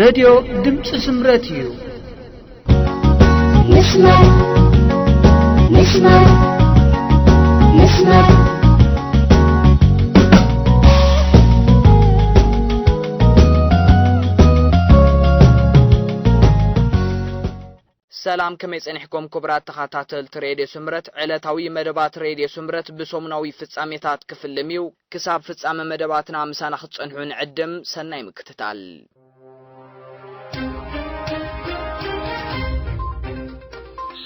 ሬድዮ ድምፂ ስምረት እዩ። መስመር መስመር መስመር ሰላም፣ ከመይ ጸኒሕኩም ክቡራት ተኸታተልቲ ሬድዮ ስምረት? ዕለታዊ መደባት ሬድዮ ስምረት ብሰሙናዊ ፍጻሜታት ክፍልም እዩ። ክሳብ ፍጻመ መደባትና ምሳና ክትጸንሑ ንዕድም። ሰናይ ምክትታል።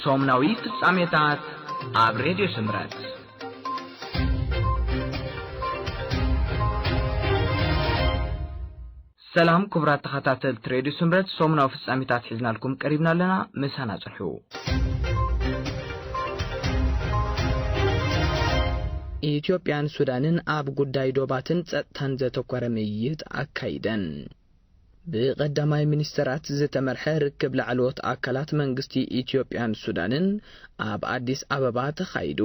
ሰሙናዊ ፍጻሜታት ኣብ ሬድዮ ስምረት። ሰላም ክቡራት ተኸታተልቲ ሬድዮ ስምረት፣ ሰሙናዊ ፍጻሜታት ሒዝናልኩም ቀሪብና ኣለና። ምሳና ጽንሑ። ኢትዮጵያን ሱዳንን ኣብ ጉዳይ ዶባትን ጸጥታን ዘተኮረ ምይይጥ ኣካይደን። ብቀዳማይ ሚኒስተራት ዝተመርሐ ርክብ ላዕለዎት ኣካላት መንግስቲ ኢትዮጵያን ሱዳንን ኣብ ኣዲስ ኣበባ ተኻይዱ።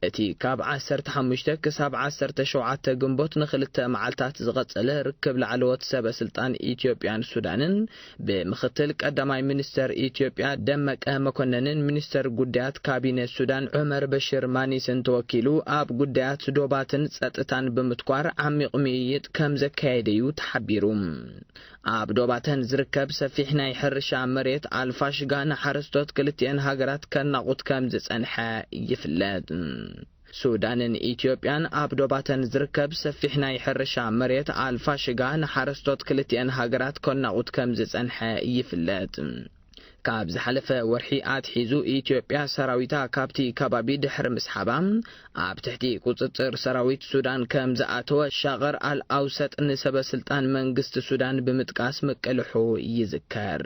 እቲ ካብ ዓሰርተ ሓሙሽተ ክሳብ ዓሰርተ ሸውዓተ ግንቦት ንኽልተ መዓልታት ዝቐጸለ ርክብ ላዕለዎት ሰበ ስልጣን ኢትዮጵያን ሱዳንን ብምኽትል ቀዳማይ ሚኒስተር ኢትዮጵያ ደመቀ መኮነንን ሚኒስተር ጉዳያት ካቢነ ሱዳን ዑመር በሽር ማኒስን ተወኪሉ ኣብ ጉዳያት ዶባትን ጸጥታን ብምትኳር ዓሚቕ ምይይጥ ከም ዘካየደ'ዩ ተሓቢሩ። ኣብ ዶባተን ዝርከብ ሰፊሕ ናይ ሕርሻ መሬት ኣልፋሽጋ ንሓረስቶት ክልቲኤን ሃገራት ከናቑት ከም ዝጸንሐ ይፍለጥ። ሱዳንን ኢትዮጵያን ኣብ ዶባተን ዝርከብ ሰፊሕ ናይ ሕርሻ መሬት ኣልፋሽጋ ንሓረስቶት ክልቲኤን ሃገራት ከናቑት ከም ዝጸንሐ ይፍለጥ። ካብ ዝሓለፈ ወርሒ ኣትሒዙ ኢትዮጵያ ሰራዊታ ካብቲ ከባቢ ድሕሪ ምስሓባ ኣብ ትሕቲ ቁጽጽር ሰራዊት ሱዳን ከም ዝኣተወ ሻቐር ኣል ኣውሰጥ ንሰበ ስልጣን መንግስቲ ሱዳን ብምጥቃስ ምቅልሑ ይዝከር።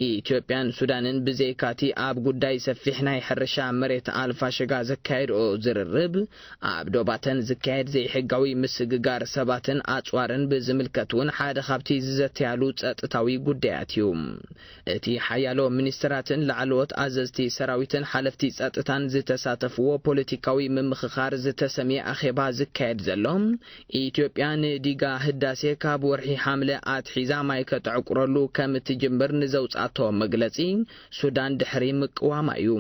ኢትዮጵያን ሱዳንን ብዘይካቲ ኣብ ጉዳይ ሰፊሕ ናይ ሕርሻ መሬት ኣልፋሽጋ ዘካየድኦ ዝርርብ ኣብ ዶባተን ዝካየድ ዘይሕጋዊ ምስግጋር ሰባትን ኣጽዋርን ብዝምልከት እውን ሓደ ካብቲ ዝዘተያሉ ጸጥታዊ ጉዳያት እዩ። እቲ ሓያሎ ሚኒስትራትን ላዕለዎት ኣዘዝቲ ሰራዊትን ሓለፍቲ ጸጥታን ዝተሳተፍዎ ፖለቲካዊ ምምኽኻር ዝተሰምየ ኣኼባ ዝካየድ ዘሎ፣ ኢትዮጵያ ንዲጋ ህዳሴ ካብ ወርሒ ሓምለ ኣትሒዛ ማይ ከተዕቁረሉ ከም እትጅምር ንዘውጻቶ መግለጺ ሱዳን ድሕሪ ምቅዋማ እዩ።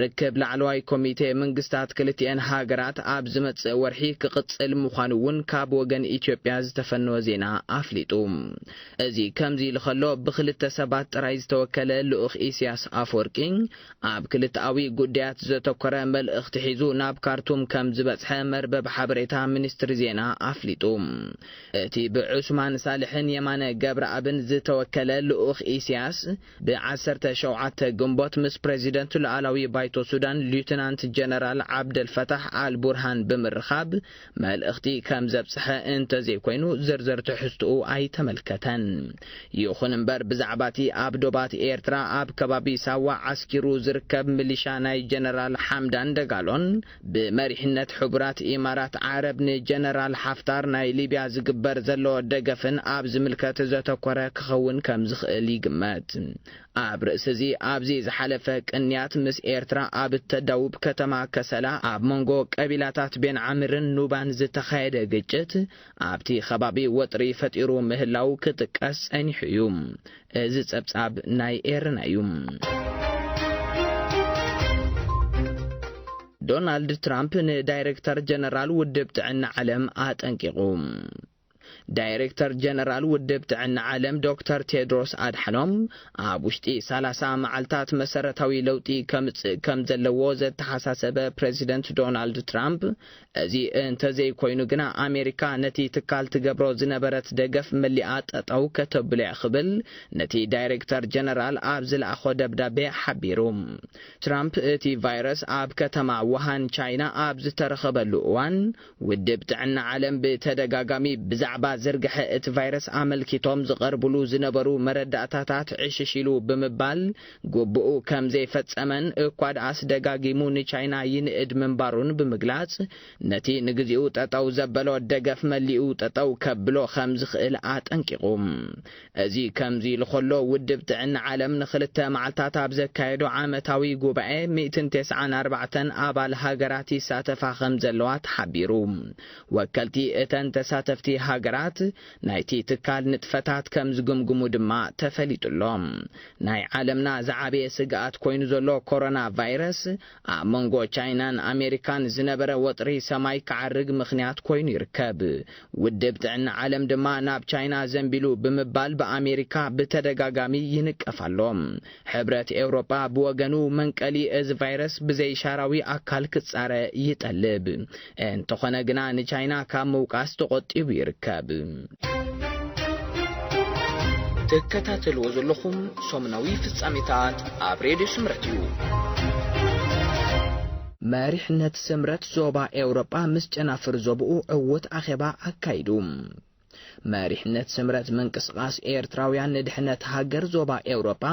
ርክብ ላዕለዋይ ኮሚቴ መንግስታት ክልቲኤን ሃገራት ኣብ ዝመጽእ ወርሒ ክቕጽል ምዃኑ እውን ካብ ወገን ኢትዮጵያ ዝተፈነወ ዜና ኣፍሊጡ። እዚ ከምዚ ኢሉ ከሎ፣ ብክልተ ሰባት ጥራይ ዝተወከለ ልኡኽ ኢሳያስ ኣፈወርቂ ኣብ ክልተኣዊ ጉዳያት ዘተኮረ መልእኽቲ ሒዙ ናብ ካርቱም ከም ዝበጽሐ መርበብ ሓበሬታ ሚኒስትሪ ዜና ኣፍሊጡ። እቲ ብዑስማን ሳልሕን የማነ ገብረኣብን ዝተወከለ ልኡኽ ኢሳያስ ብ ዓሰርተ ሸውዓተ ግንቦት ምስ ፕሬዚደንት ሉዓላዊ ባይቶ ሱዳን ሊዩትናንት ጀነራል ዓብደል ፈታሕ ኣል ቡርሃን ብምርኻብ መልእኽቲ ከም ዘብጽሐ እንተዘይኮይኑ ዝርዝር ትሕዝትኡ ኣይተመልከተን። ይኹን እምበር ብዛዕባ እቲ ኣብ ዶባት ኤርትራ ኣብ ከባቢ ሳዋ ዓስኪሩ ዝርከብ ሚሊሻ ናይ ጀነራል ሓምዳን ደጋሎን ብመሪሕነት ሕቡራት ኢማራት ዓረብ ንጀነራል ሓፍታር ናይ ሊብያ ዝግበር ዘሎ ደገፍን ኣብ ዝምልከት ዘተኮረ ክኸውን ከም ዝኽእል ይግመት። ኣብ ርእሲ እዚ ኣብዚ ዝሓለፈ ቅንያት ምስ ኤርትራ ኣብ እተዳውብ ከተማ ከሰላ ኣብ መንጎ ቀቢላታት ቤን ዓሚርን ኑባን ዝተኻየደ ግጭት ኣብቲ ከባቢ ወጥሪ ፈጢሩ ምህላው ክጥቀስ ጸኒሑ እዩ። እዚ ጸብጻብ ናይ ኤርና እዩ። ዶናልድ ትራምፕ ንዳይሬክተር ጀነራል ውድብ ጥዕና ዓለም ኣጠንቂቑ። ዳይሬክተር ጀነራል ውድብ ጥዕና ዓለም ዶክተር ቴድሮስ ኣድሓኖም ኣብ ውሽጢ ሰላሳ መዓልታት መሰረታዊ ለውጢ ከምጽእ ከም ዘለዎ ዘተሓሳሰበ ፕሬዚደንት ዶናልድ ትራምፕ፣ እዚ እንተዘይኮይኑ ግና ኣሜሪካ ነቲ ትካል ትገብሮ ዝነበረት ደገፍ መሊኣ ጠጠው ከተብሎ እያ ክብል ነቲ ዳይሬክተር ጀነራል ኣብ ዝለኣኾ ደብዳቤ ሓቢሩ። ትራምፕ እቲ ቫይረስ ኣብ ከተማ ውሃን ቻይና ኣብ ዝተረኸበሉ እዋን ውድብ ጥዕና ዓለም ብተደጋጋሚ ብዛዕባ ዝርግሐ እቲ ቫይረስ ኣመልኪቶም ዝቐርብሉ ዝነበሩ መረዳእታታት ዕሽሽ ኢሉ ብምባል ግቡኡ ከም ዘይፈጸመን እኳ ደኣስ ደጋጊሙ ንቻይና ይንእድ ምንባሩን ብምግላጽ ነቲ ንግዚኡ ጠጠው ዘበሎ ደገፍ መሊኡ ጠጠው ከብሎ ከም ዝኽእል ኣጠንቂቑ። እዚ ከምዚ ኢሉ ከሎ ውድብ ጥዕና ዓለም ንኽልተ መዓልታት ኣብ ዘካየዶ ዓመታዊ ጉባኤ ሚእትን ተስዓን ኣርባዕተን ኣባል ሃገራት ይሳተፋ ከም ዘለዋ ተሓቢሩ። ወከልቲ እተን ተሳተፍቲ ሃገራት ናይቲ ትካል ንጥፈታት ከም ዝግምግሙ ድማ ተፈሊጡ ኣሎ። ናይ ዓለምና ዝዓበየ ስግኣት ኮይኑ ዘሎ ኮሮና ቫይረስ ኣብ መንጎ ቻይናን ኣሜሪካን ዝነበረ ወጥሪ ሰማይ ክዓርግ ምኽንያት ኮይኑ ይርከብ። ውድብ ጥዕና ዓለም ድማ ናብ ቻይና ዘንቢሉ ብምባል ብኣሜሪካ ብተደጋጋሚ ይንቀፍ ኣሎ። ሕብረት ኤውሮጳ ብወገኑ መንቀሊ እዚ ቫይረስ ብዘይ ሻራዊ ኣካል ክጻረ ይጠልብ። እንተኾነ ግና ንቻይና ካብ ምውቃስ ተቖጢቡ ይርከብ። ትከታተልዎ ዘለኹም ሰሙናዊ ፍጻሜታት ኣብ ሬድዮ ስምረት እዩ። መሪሕነት ስምረት ዞባ ኤውሮጳ ምስ ጨናፍር ዞብኡ ዕዉት ኣኼባ ኣካይዱ። መሪሕነት ስምረት ምንቅስቓስ ኤርትራውያን ንድሕነት ሃገር ዞባ ኤውሮጳ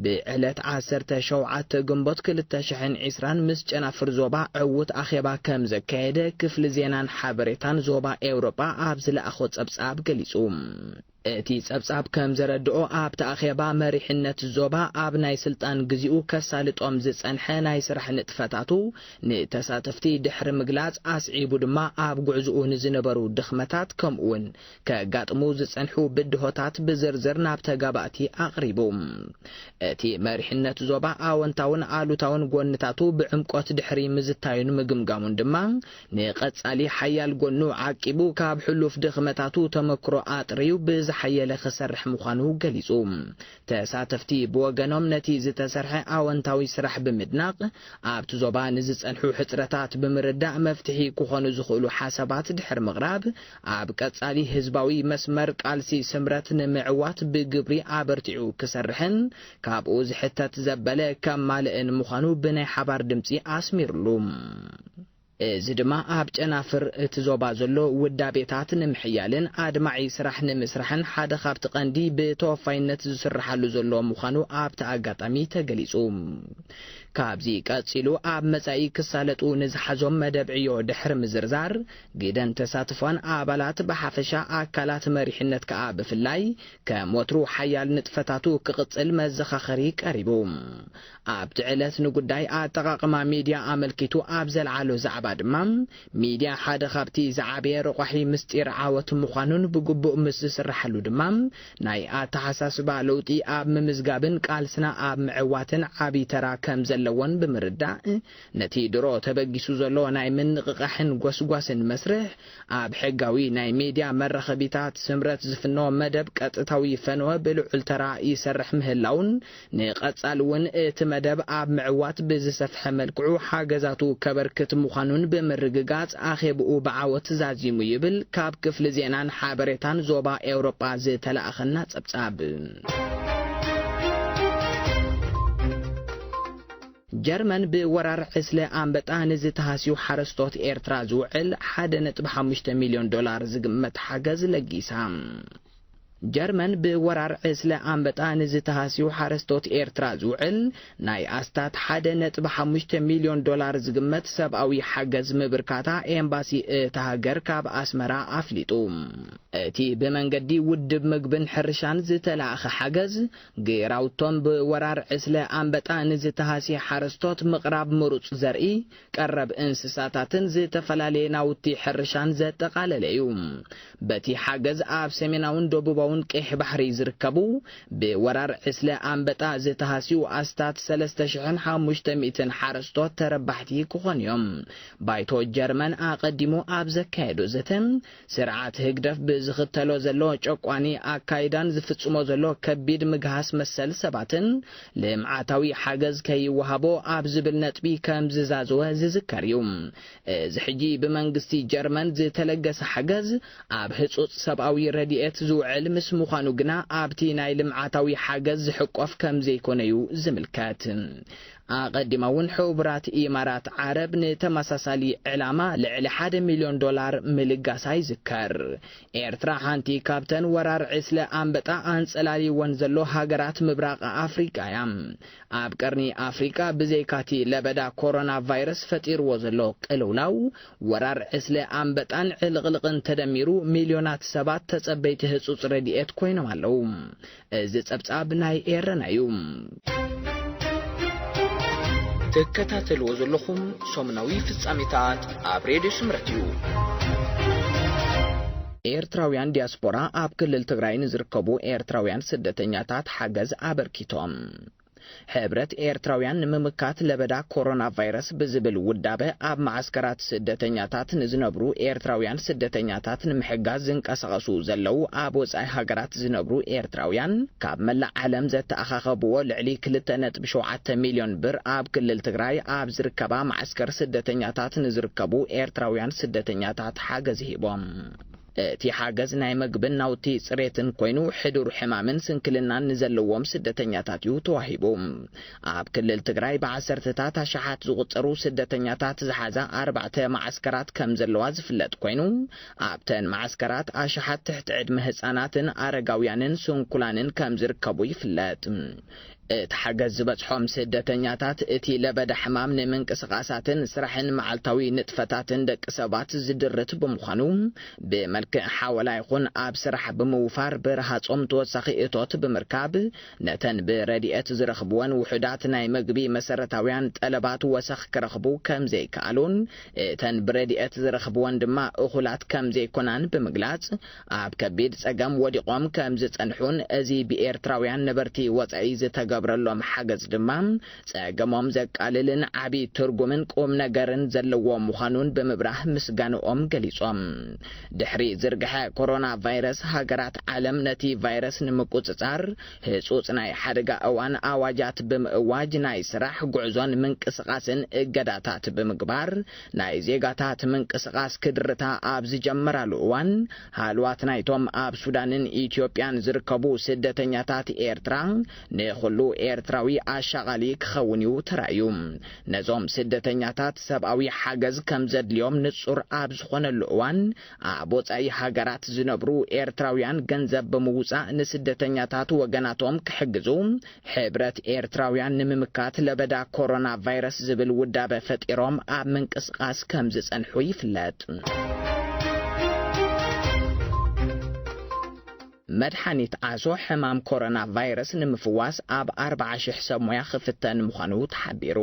ብዕለት ዓሰርተ ሸውዓተ ግንቦት ክልተ ሽሕን ዕስራን ምስ ጨናፍር ዞባ ዕዉት ኣኼባ ከም ዘካየደ ክፍሊ ዜናን ሓበሬታን ዞባ ኤውሮጳ ኣብ ዝለኣኾ ጸብጻብ ገሊጹ። እቲ ጸብጻብ ከም ዘረድኦ፣ ኣብቲ ኣኼባ መሪሕነት ዞባ ኣብ ናይ ስልጣን ግዜኡ ከሳልጦም ዝጸንሐ ናይ ስራሕ ንጥፈታቱ ንተሳተፍቲ ድሕሪ ምግላጽ፣ ኣስዒቡ ድማ ኣብ ጉዕዝኡ ንዝነበሩ ድኽመታት ከምኡውን ከጋጥሙ ዝጸንሑ ብድሆታት ብዝርዝር ናብ ተጋባእቲ ኣቕሪቡ። እቲ መሪሕነት ዞባ ኣወንታውን ኣሉታውን ጎንታቱ ብዕምቆት ድሕሪ ምዝታዩን ምግምጋሙን ድማ፣ ንቐጻሊ ሓያል ጎኑ ዓቂቡ ካብ ሕሉፍ ድኽመታቱ ተመክሮ ኣጥርዩ ብዝሓየለ ክሰርሕ ምዃኑ ገሊጹ። ተሳተፍቲ ብወገኖም ነቲ ዝተሰርሐ ኣወንታዊ ስራሕ ብምድናቕ፣ ኣብቲ ዞባ ንዝጸንሑ ሕጽረታት ብምርዳእ መፍትሒ ክኾኑ ዝኽእሉ ሓሳባት ድሕሪ ምቕራብ፣ ኣብ ቀጻሊ ህዝባዊ መስመር ቃልሲ ስምረት ንምዕዋት ብግብሪ ኣበርቲዑ ክሰርሕን ካብኡ ዝሕተት ዘበለ ከማልእን ምዃኑ ብናይ ሓባር ድምጺ ኣስሚርሉ። እዚ ድማ ኣብ ጨናፍር እቲ ዞባ ዘሎ ውዳቤታት ንምሕያልን ኣድማዒ ስራሕ ንምስራሕን ሓደ ካብቲ ቀንዲ ብተወፋይነት ዝስርሓሉ ዘሎ ምዃኑ ኣብቲ ኣጋጣሚ ተገሊጹ። ካብዚ ቀጺሉ ኣብ መጻኢ ክሳለጡ ንዝሓዞም መደብ ዕዮ ድሕሪ ምዝርዛር፣ ግደን ተሳትፎን ኣባላት ብሓፈሻ ኣካላት መሪሕነት ከኣ ብፍላይ ከም ወትሩ ሓያል ንጥፈታቱ ክቕጽል መዘኻኸሪ ቀሪቡ። ኣብቲ ዕለት ንጉዳይ ኣጠቓቕማ ሚድያ ኣመልኪቱ ኣብ ዘልዓሎ ዛዕባ ድማ፣ ሚድያ ሓደ ካብቲ ዝዓበየ ረቋሒ ምስጢር ዓወት ምዃኑን ብግቡእ ምስ ዝስርሓሉ ድማ፣ ናይ ኣተሓሳስባ ለውጢ ኣብ ምምዝጋብን ቃልስና ኣብ ምዕዋትን ዓቢ ተራ ከም ዘለዎን ብምርዳእ፣ ነቲ ድሮ ተበጊሱ ዘሎ ናይ ምንቕቓሕን ጎስጓስን መስርሕ፣ ኣብ ሕጋዊ ናይ ሚድያ መራኸቢታት ስምረት ዝፍኖ መደብ ቀጥታዊ ፈነወ ብልዑል ተራ ይሰርሕ ምህላውን፣ ንቐጻሊ እውን እቲ መደብ ኣብ ምዕዋት ብዝሰፍሐ መልክዑ ሓገዛቱ ከበርክት ምዃኑን ብምርግጋጽ፣ ኣኼብኡ ብዓወት ዛዚሙ ይብል ካብ ክፍሊ ዜናን ሓበሬታን ዞባ ኤውሮጳ ዝተላእኸና ጸብጻብ። ጀርመን ብወራር ዕስለ ኣንበጣ ንዝተሃስዩ ሓረስቶት ኤርትራ ዝውዕል ሓደ ነጥቢ ሓሙሽተ ሚልዮን ዶላር ዝግመት ሓገዝ ለጊሳ። ጀርመን ብወራር ዕስለ ኣንበጣ ንዝተሃስዩ ሓረስቶት ኤርትራ ዝውዕል ናይ ኣስታት ሓደ ነጥቢ ሓሙሽተ ሚልዮን ዶላር ዝግመት ሰብኣዊ ሓገዝ ምብርካታ ኤምባሲ እታ ሃገር ካብ ኣስመራ ኣፍሊጡ። እቲ ብመንገዲ ውድብ ምግብን ሕርሻን ዝተላእኸ ሓገዝ፣ ግራውቶም ብወራር ዕስለ ኣንበጣ ንዝተሃስየ ሓረስቶት ምቕራብ ምሩጽ ዘርኢ፣ ቀረብ እንስሳታትን ዝተፈላለየ ናውቲ ሕርሻን ዘጠቓለለ እዩ። በቲ ሓገዝ ኣብ ሰሜናውን ደቡባውን ቀይሕ ባሕሪ ዝርከቡ ብወራር ዕስለ ኣንበጣ ዝተሃስዩ ኣስታት ሰለስተ ሽሕን ሓሙሽተ ሚእትን ሓረስቶት ተረባሕቲ ክኾኑ እዮም። ባይቶ ጀርመን ኣቐዲሙ ኣብ ዘካየዶ ዘተ፣ ስርዓት ህግደፍ ብዝኽተሎ ዘሎ ጨቋኒ ኣካይዳን ዝፍጽሞ ዘሎ ከቢድ ምግሃስ መሰል ሰባትን ልምዓታዊ ሓገዝ ከይወሃቦ ኣብ ዝብል ነጥቢ ከም ዝዛዘወ ዝዝከር እዩ። እዚ ሕጂ ብመንግስቲ ጀርመን ዝተለገሰ ሓገዝ ኣብ ህጹጽ ሰብኣዊ ረድኤት ዝውዕል ምስ ምዃኑ ግና ኣብቲ ናይ ልምዓታዊ ሓገዝ ዝሕቆፍ ከም ዘይኮነ እዩ ዝምልከት። ኣቐዲማ እውን ሕቡራት ኢማራት ዓረብ ንተመሳሳሊ ዕላማ ልዕሊ ሓደ ሚልዮን ዶላር ምልጋሳ ይዝከር። ኤርትራ ሓንቲ ካብተን ወራር ዕስለ ኣንበጣ ኣንጸላልይወን ዘሎ ሃገራት ምብራቕ ኣፍሪቃ እያ። ኣብ ቀርኒ ኣፍሪቃ ብዘይካቲ ለበዳ ኮሮና ቫይረስ ፈጢርዎ ዘሎ ቅልውላው፣ ወራር ዕስለ ኣንበጣን ዕልቕልቕን ተደሚሩ ሚልዮናት ሰባት ተጸበይቲ ህጹጽ ረድኤት ኮይኖም ኣለዉ። እዚ ጸብጻብ ናይ ኤረና እዩ። ትከታተልዎ ዘለኹም ሰሙናዊ ፍጻሜታት ኣብ ሬድዮ ስምረት እዩ። ኤርትራውያን ዲያስፖራ ኣብ ክልል ትግራይ ንዝርከቡ ኤርትራውያን ስደተኛታት ሓገዝ ኣበርኪቶም። ሕብረት ኤርትራውያን ንምምካት ለበዳ ኮሮና ቫይረስ ብዝብል ውዳበ፣ ኣብ መዓስከራት ስደተኛታት ንዝነብሩ ኤርትራውያን ስደተኛታት ንምሕጋዝ ዝንቀሳቐሱ ዘለዉ ኣብ ወጻኢ ሃገራት ዝነብሩ ኤርትራውያን፣ ካብ መላእ ዓለም ዘተኣኻኸብዎ ልዕሊ ክልተ ነጥቢ ሸውዓተ ሚልዮን ብር ኣብ ክልል ትግራይ ኣብ ዝርከባ መዓስከር ስደተኛታት ንዝርከቡ ኤርትራውያን ስደተኛታት ሓገዝ ሂቦም። እቲ ሓገዝ ናይ መግብን ናውቲ ጽሬትን ኮይኑ፣ ሕዱር ሕማምን ስንክልናን ንዘለዎም ስደተኛታት እዩ ተዋሂቡ። ኣብ ክልል ትግራይ ብዓሰርተታት ኣሽሓት ዝቑጸሩ ስደተኛታት ዝሓዛ ኣርባዕተ መዓስከራት ከም ዘለዋ ዝፍለጥ ኮይኑ፣ ኣብተን መዓስከራት ኣሽሓት ትሕቲ ዕድመ ህጻናትን ኣረጋውያንን ስንኩላንን ከም ዝርከቡ ይፍለጥ። እቲ ሓገዝ ዝበጽሖም ስደተኛታት፣ እቲ ለበዳ ሕማም ንምንቅስቓሳትን ስራሕን መዓልታዊ ንጥፈታትን ደቂ ሰባት ዝድርት ብምዃኑ፣ ብመልክዕ ሓወላ ይኹን ኣብ ስራሕ ብምውፋር ብረሃጾም ተወሳኺ እቶት ብምርካብ፣ ነተን ብረድኤት ዝረኽብወን ውሑዳት ናይ መግቢ መሰረታውያን ጠለባት ወሰኽ ክረኽቡ ከም ዘይከኣሉን፣ እተን ብረድኤት ዝረኽብወን ድማ እኹላት ከም ዘይኮናን ብምግላጽ፣ ኣብ ከቢድ ጸገም ወዲቖም ከም ዝጸንሑን፣ እዚ ብኤርትራውያን ነበርቲ ወጻኢ ዝተገብረሎም ሓገዝ ድማ ጸገሞም ዘቃልልን ዓቢ ትርጉምን ቁም ነገርን ዘለዎ ምዃኑን ብምብራህ ምስጋንኦም ገሊጾም። ድሕሪ ዝርግሐ ኮሮና ቫይረስ፣ ሃገራት ዓለም ነቲ ቫይረስ ንምቁጽጻር ህጹጽ ናይ ሓደጋ እዋን ኣዋጃት ብምእዋጅ፣ ናይ ስራሕ፣ ጉዕዞን ምንቅስቓስን እገዳታት ብምግባር፣ ናይ ዜጋታት ምንቅስቓስ ክድርታ ኣብ ዝጀመራሉ እዋን፣ ሃልዋት ናይቶም ኣብ ሱዳንን ኢትዮጵያን ዝርከቡ ስደተኛታት ኤርትራ ንኹሉ ኤርትራዊ ኣሻቓሊ ክኸውን እዩ ተራእዩ። ነዞም ስደተኛታት ሰብኣዊ ሓገዝ ከም ዘድልዮም ንጹር ኣብ ዝኾነሉ እዋን፣ ኣብ ወጻኢ ሃገራት ዝነብሩ ኤርትራውያን ገንዘብ ብምውጻእ ንስደተኛታት ወገናቶም ክሕግዙ፣ ሕብረት ኤርትራውያን ንምምካት ለበዳ ኮሮና ቫይረስ ዝብል ውዳበ ፈጢሮም ኣብ ምንቅስቓስ ከም ዝጸንሑ ይፍለጥ። መድሓኒት ዓሶ ሕማም ኮሮና ቫይረስ ንምፍዋስ ኣብ ኣርብዓ ሽሕ ሰብ ሞያ ክፍተን ምዃኑ ተሓቢሩ።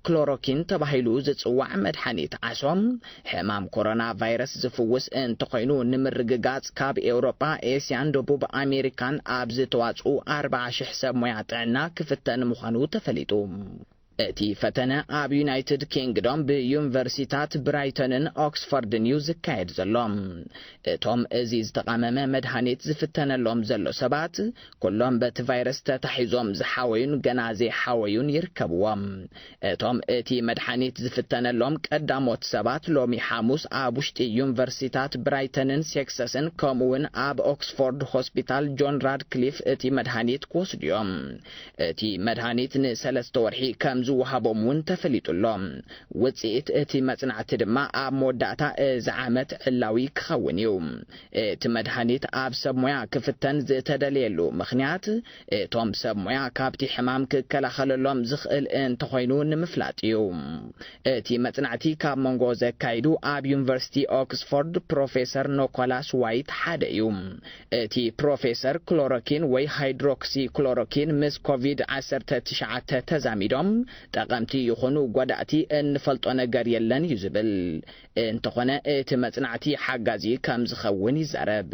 ክሎሮኪን ተባሂሉ ዝጽዋዕ መድሓኒት ዓሶ፣ ሕማም ኮሮና ቫይረስ ዝፍውስ እንተኾይኑ፣ ንምርግጋጽ ካብ ኤውሮጳ፣ ኤስያን ደቡብ ኣሜሪካን ኣብ ዝተዋጽኡ ኣርብዓ ሽሕ ሰብ ሞያ ጥዕና ክፍተን ምዃኑ ተፈሊጡ። እቲ ፈተነ ኣብ ዩናይትድ ኪንግዶም ብዩኒቨርሲታት ብራይተንን ኦክስፎርድን እዩ ዝካየድ ዘሎ። እቶም እዚ ዝተቓመመ መድሃኒት ዝፍተነሎም ዘሎ ሰባት፣ ኩሎም በቲ ቫይረስ ተታሒዞም ዝሓወዩን ገና ዘይሓወዩን ይርከብዎም። እቶም እቲ መድሓኒት ዝፍተነሎም ቀዳሞት ሰባት፣ ሎሚ ሓሙስ ኣብ ውሽጢ ዩኒቨርሲታት ብራይተንን ሴክሰስን፣ ከምኡውን ኣብ ኦክስፎርድ ሆስፒታል ጆን ራድክሊፍ እቲ መድሃኒት ክወስዱ እዮም። እቲ መድሃኒት ንሰለስተ ወርሒ ከም ዝወሃቦም እውን ተፈሊጡ ኣሎ። ውጽኢት እቲ መጽናዕቲ ድማ ኣብ መወዳእታ እዚ ዓመት ዕላዊ ክኸውን እዩ። እቲ መድሃኒት ኣብ ሰብ ሞያ ክፍተን ዝተደለየሉ ምኽንያት፣ እቶም ሰብ ሞያ ካብቲ ሕማም ክከላኸለሎም ዝኽእል እንተኾይኑ ንምፍላጥ እዩ። እቲ መጽናዕቲ ካብ መንጎ ዘካይዱ ኣብ ዩኒቨርሲቲ ኦክስፎርድ ፕሮፌሰር ኖኮላስ ዋይት ሓደ እዩ። እቲ ፕሮፌሰር፣ ክሎሮኪን ወይ ሃይድሮክሲ ክሎሮኪን ምስ ኮቪድ ዓሰርተ ትሽዓተ ተዛሚዶም ጠቐምቲ ይኹኑ ጎዳእቲ እንፈልጦ ነገር የለን እዩ ዝብል። እንተኾነ፣ እቲ መጽናዕቲ ሓጋዚ ከም ዝኸውን ይዛረብ።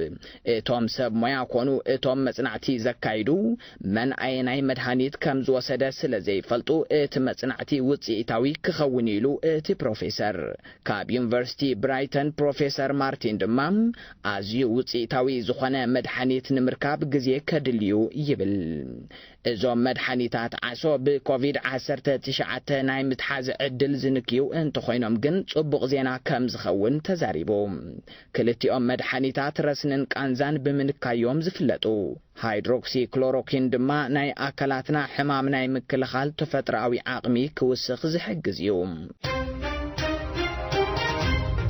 እቶም ሰብ ሞያ ኮኑ እቶም መጽናዕቲ ዘካይዱ፣ መን ኣየናይ መድሃኒት ከም ዝወሰደ ስለ ዘይፈልጡ፣ እቲ መጽናዕቲ ውጽኢታዊ ክኸውን ኢሉ እቲ ፕሮፌሰር። ካብ ዩኒቨርሲቲ ብራይተን ፕሮፌሰር ማርቲን ድማ፣ ኣዝዩ ውጽኢታዊ ዝኾነ መድሓኒት ንምርካብ ግዜ ከድልዩ ይብል። እዞም መድሓኒታት ዓሶ ብኮቪድ ዓሰርተ ትሽዓተ ናይ ምትሓዝ ዕድል ዝንክዩ እንተኾይኖም ግን፣ ጽቡቕ ዜና ከም ዝኸውን ተዛሪቡ። ክልቲኦም መድሓኒታት ረስንን ቃንዛን ብምንካዮም ዝፍለጡ። ሃይድሮክሲ ክሎሮኪን ድማ ናይ ኣካላትና ሕማም ናይ ምክልኻል ተፈጥሮኣዊ ዓቕሚ ክውስኽ ዝሕግዝ እዩ።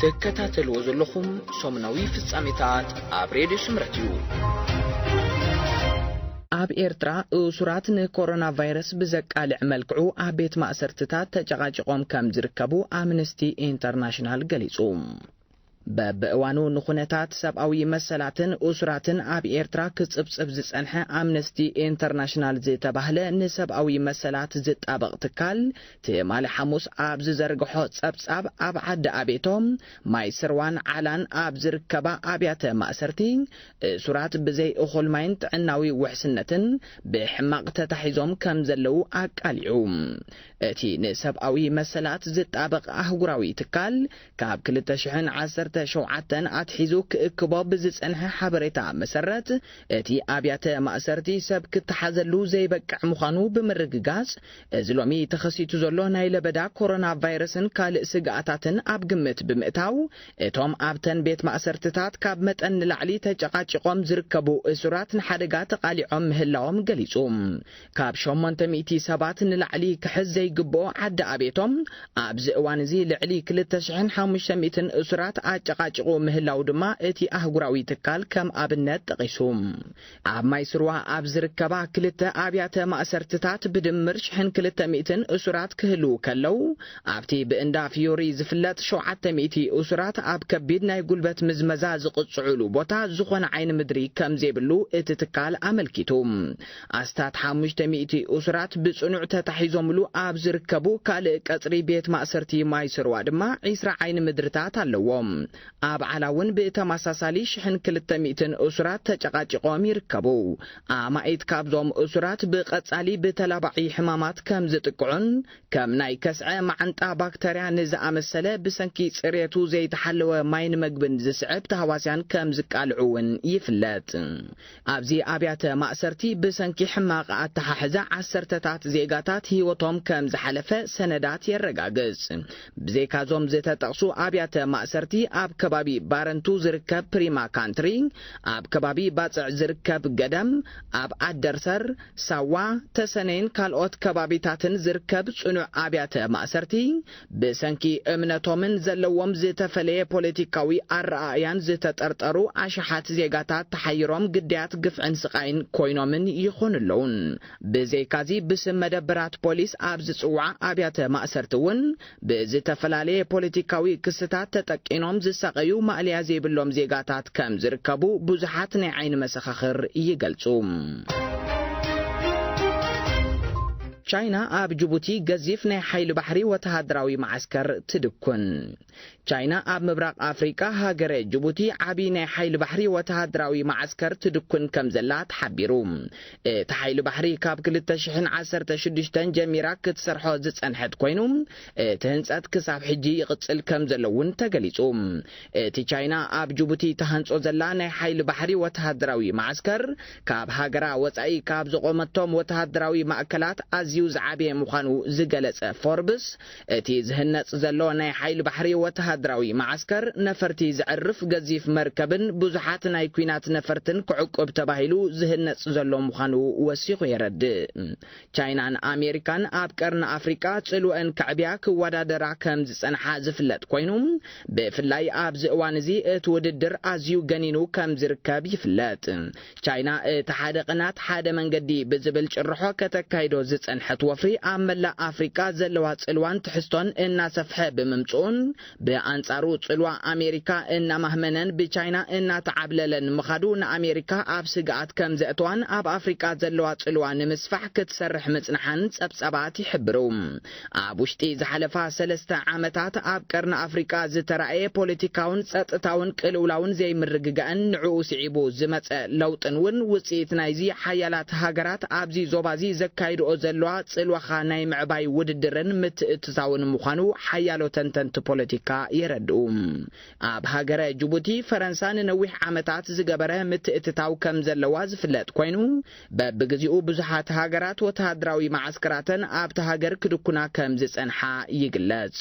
ትከታተልዎ ዘለኹም ሰሙናዊ ፍጻሜታት ኣብ ሬድዮ ስምረት እዩ። ኣብ ኤርትራ፣ እሱራት ንኮሮና ቫይረስ ብዘቃልዕ መልክዑ ኣብ ቤት ማእሰርትታት ተጨቓጪቖም ከም ዝርከቡ ኣምነስቲ ኢንተርናሽናል ገሊጹ። በብእዋኑ ንኹነታት ሰብኣዊ መሰላትን እሱራትን ኣብ ኤርትራ ክጽብጽብ ዝጸንሐ ኣምነስቲ ኢንተርናሽናል ዝተባህለ ንሰብኣዊ መሰላት ዝጣበቕ ትካል፣ ትማሊ ሓሙስ ኣብ ዝዘርግሖ ጸብጻብ፣ ኣብ ዓዲ ኣቤቶ፣ ማይ ስርዋን ዓላን ኣብ ዝርከባ ኣብያተ ማእሰርቲ እሱራት ብዘይ እኹል ማይን ጥዕናዊ ውሕስነትን ብሕማቕ ተታሒዞም ከም ዘለዉ ኣቃሊዑ። እቲ ንሰብኣዊ መሰላት ዝጣበቕ ኣህጉራዊ ትካል፣ ካብ ክልተ ሽሕን ዓሰርተ ሸውዓተን ኣትሒዙ ክእክቦ ብዝጸንሐ ሓበሬታ መሰረት፣ እቲ ኣብያተ ማእሰርቲ ሰብ ክተሓዘሉ ዘይበቅዕ ምዃኑ ብምርግጋጽ፣ እዚ ሎሚ ተኸሲቱ ዘሎ ናይ ለበዳ ኮሮና ቫይረስን ካልእ ስግኣታትን ኣብ ግምት ብምእታው፣ እቶም ኣብተን ቤት ማእሰርትታት ካብ መጠን ንላዕሊ ተጨቃጭቆም ዝርከቡ እሱራት ንሓደጋ ተቓሊዖም ምህላዎም ገሊጹ። ካብ ሸሞንተ ሚእቲ ሰባት ንላዕሊ ክሕዝ ዘይግብኦ ዓዲ ኣቤቶም፣ ኣብዚ እዋን እዚ ልዕሊ ክልተ ሽሕን ሓሙሽተ ሚእትን እሱራት ኣጨቃጭቑ ምህላው ድማ እቲ ኣህጉራዊ ትካል ከም ኣብነት ጠቒሱ። ኣብ ማይ ስርዋ ኣብ ዝርከባ ክልተ ኣብያተ ማእሰርትታት ብድምር ሽሕን ክልተ ሚእትን እሱራት ክህልዉ ከለዉ፣ ኣብቲ ብእንዳ ፊዮሪ ዝፍለጥ ሸውዓተ ሚእቲ እሱራት ኣብ ከቢድ ናይ ጉልበት ምዝመዛ ዝቕጽዑሉ ቦታ ዝኾነ ዓይኒ ምድሪ ከም ዘይብሉ እቲ ትካል ኣመልኪቱ። ኣስታት ሓሙሽተ ሚእቲ እሱራት ብጽኑዕ ተታሒዞምሉ ኣብ ዝርከቡ ካልእ ቀጽሪ ቤት ማእሰርቲ ማይ ስርዋ ድማ ዒስራ ዓይኒ ምድርታት ኣለዎም። ኣብ ዓላ እውን ብተመሳሳሊ ሽሕን ክልተ ሚእትን እሱራት ተጨቃጭቆም ይርከቡ። ኣማኢት ካብዞም እሱራት ብቐጻሊ ብተላባዒ ሕማማት ከም ዝጥቅዑን ከም ናይ ከስዐ መዓንጣ ባክተርያ ንዝኣመሰለ ብሰንኪ ጽሬቱ ዘይተሓለወ ማይን መግብን ዝስዕብ ተሃዋስያን ከም ዝቃልዑ እውን ይፍለጥ። ኣብዚ ኣብያተ ማእሰርቲ ብሰንኪ ሕማቕ ኣተሓሕዛ ዓሰርተታት ዜጋታት ህይወቶም ከም ዝሓለፈ ሰነዳት የረጋግጽ። ብዘይካዞም ዝተጠቕሱ ኣብያተ ማእሰርቲ፣ ኣብ ከባቢ ባረንቱ ዝርከብ ፕሪማ ካንትሪ፣ ኣብ ከባቢ ባጽዕ ዝርከብ ገደም፣ ኣብ ኣደርሰር፣ ሳዋ፣ ተሰነይን ካልኦት ከባቢታትን ዝርከብ ጽኑዕ ኣብያተ ማእሰርቲ፣ ብሰንኪ እምነቶምን ዘለዎም ዝተፈለየ ፖለቲካዊ ኣረኣእያን ዝተጠርጠሩ ኣሽሓት ዜጋታት ተሓይሮም ግዳያት ግፍዕን ስቓይን ኮይኖምን ይኾኑ ኣለውን። ብዘይካዚ፣ ብስም መደበራት ፖሊስ ኣብ ዝጽዋዓ ኣብያተ ማእሰርቲ እውን ብዝተፈላለየ ፖለቲካዊ ክስታት ተጠቂኖም ዝሳቐዩ ማእለያ ዘይብሎም ዜጋታት ከም ዝርከቡ ብዙሓት ናይ ዓይኒ መሰኻኽር ይገልጹ። ቻይና ኣብ ጅቡቲ ገዚፍ ናይ ሓይሊ ባሕሪ ወተሃደራዊ መዓስከር ትድኩን። ቻይና ኣብ ምብራቕ ኣፍሪቃ ሃገረ ጅቡቲ ዓቢ ናይ ሓይሊ ባሕሪ ወተሃደራዊ መዓስከር ትድኩን ከም ዘላ ተሓቢሩ። እቲ ሓይሊ ባሕሪ ካብ ክልተ ሽሕን ዓሰርተ ሽዱሽተን ጀሚራ ክትሰርሖ ዝጸንሐት ኮይኑ፣ እቲ ህንጸት ክሳብ ሕጂ ይቕጽል ከም ዘሎ እውን ተገሊጹ። እቲ ቻይና ኣብ ጅቡቲ ተሃንጾ ዘላ ናይ ሓይሊ ባሕሪ ወተሃደራዊ መዓስከር፣ ካብ ሃገራ ወጻኢ ካብ ዘቖመቶም ወተሃደራዊ ማእከላት ኣዝዩ ዝዓበየ ምዃኑ ዝገለጸ ፎርብስ፣ እቲ ዝህነጽ ዘሎ ናይ ሓይሊ ባሕሪ ወተሃደራዊ መዓስከር፣ ነፈርቲ ዘዕርፍ ገዚፍ መርከብን ብዙሓት ናይ ኲናት ነፈርትን ክዕቁብ ተባሂሉ ዝህነጽ ዘሎ ምዃኑ ወሲኹ የረድእ። ቻይናን ኣሜሪካን ኣብ ቀርኒ ኣፍሪቃ ጽልወን ከዕብያ ክወዳደራ ከም ዝጸንሓ ዝፍለጥ ኮይኑ፣ ብፍላይ ኣብዚ እዋን እዚ እቲ ውድድር ኣዝዩ ገኒኑ ከም ዝርከብ ይፍለጥ። ቻይና እቲ ሓደ ቅናት ሓደ መንገዲ ብዝብል ጭርሖ ከተካይዶ ዝጸንሐት ወፍሪ፣ ኣብ መላእ ኣፍሪቃ ዘለዋ ጽልዋን ትሕዝቶን እናሰፍሐ ብምምጽኡን፣ ብኣንጻሩ ጽልዋ ኣሜሪካ እናማህመነን ብቻይና እናተዓብለለን ምኻዱ፣ ንኣሜሪካ ኣብ ስግኣት ከም ዘእተዋን ኣብ ኣፍሪቃ ዘለዋ ጽልዋ ንምስፋሕ ክትሰርሕ ምጽንሓን ጸብጻባት ይሕብሩ። ኣብ ውሽጢ ዝሓለፋ ሰለስተ ዓመታት ኣብ ቀርኒ ኣፍሪቃ ዝተራእየ ፖለቲካውን ጸጥታውን ቅልውላውን ዘይምርግጋእን ንዕኡ ስዒቡ ዝመጸ ለውጥን እውን ውጽኢት ናይዚ ሓያላት ሃገራት ኣብዚ ዞባዚ ዘካይድኦ ዘለዋ ጽልዋኻ ናይ ምዕባይ ውድድርን ምትእትታውን ምዃኑ ሓያሎ ተንተንቲ ፖለቲካ የረድኡ። ኣብ ሃገረ ጅቡቲ፣ ፈረንሳ ንነዊሕ ዓመታት ዝገበረ ምትእትታው ከም ዘለዋ ዝፍለጥ ኮይኑ፣ በብግዜኡ ብዙሓት ሃገራት ወተሃደራዊ መዓስከራተን ኣብቲ ሃገር ክድኩና ከም ዝጸንሓ ይግለጽ።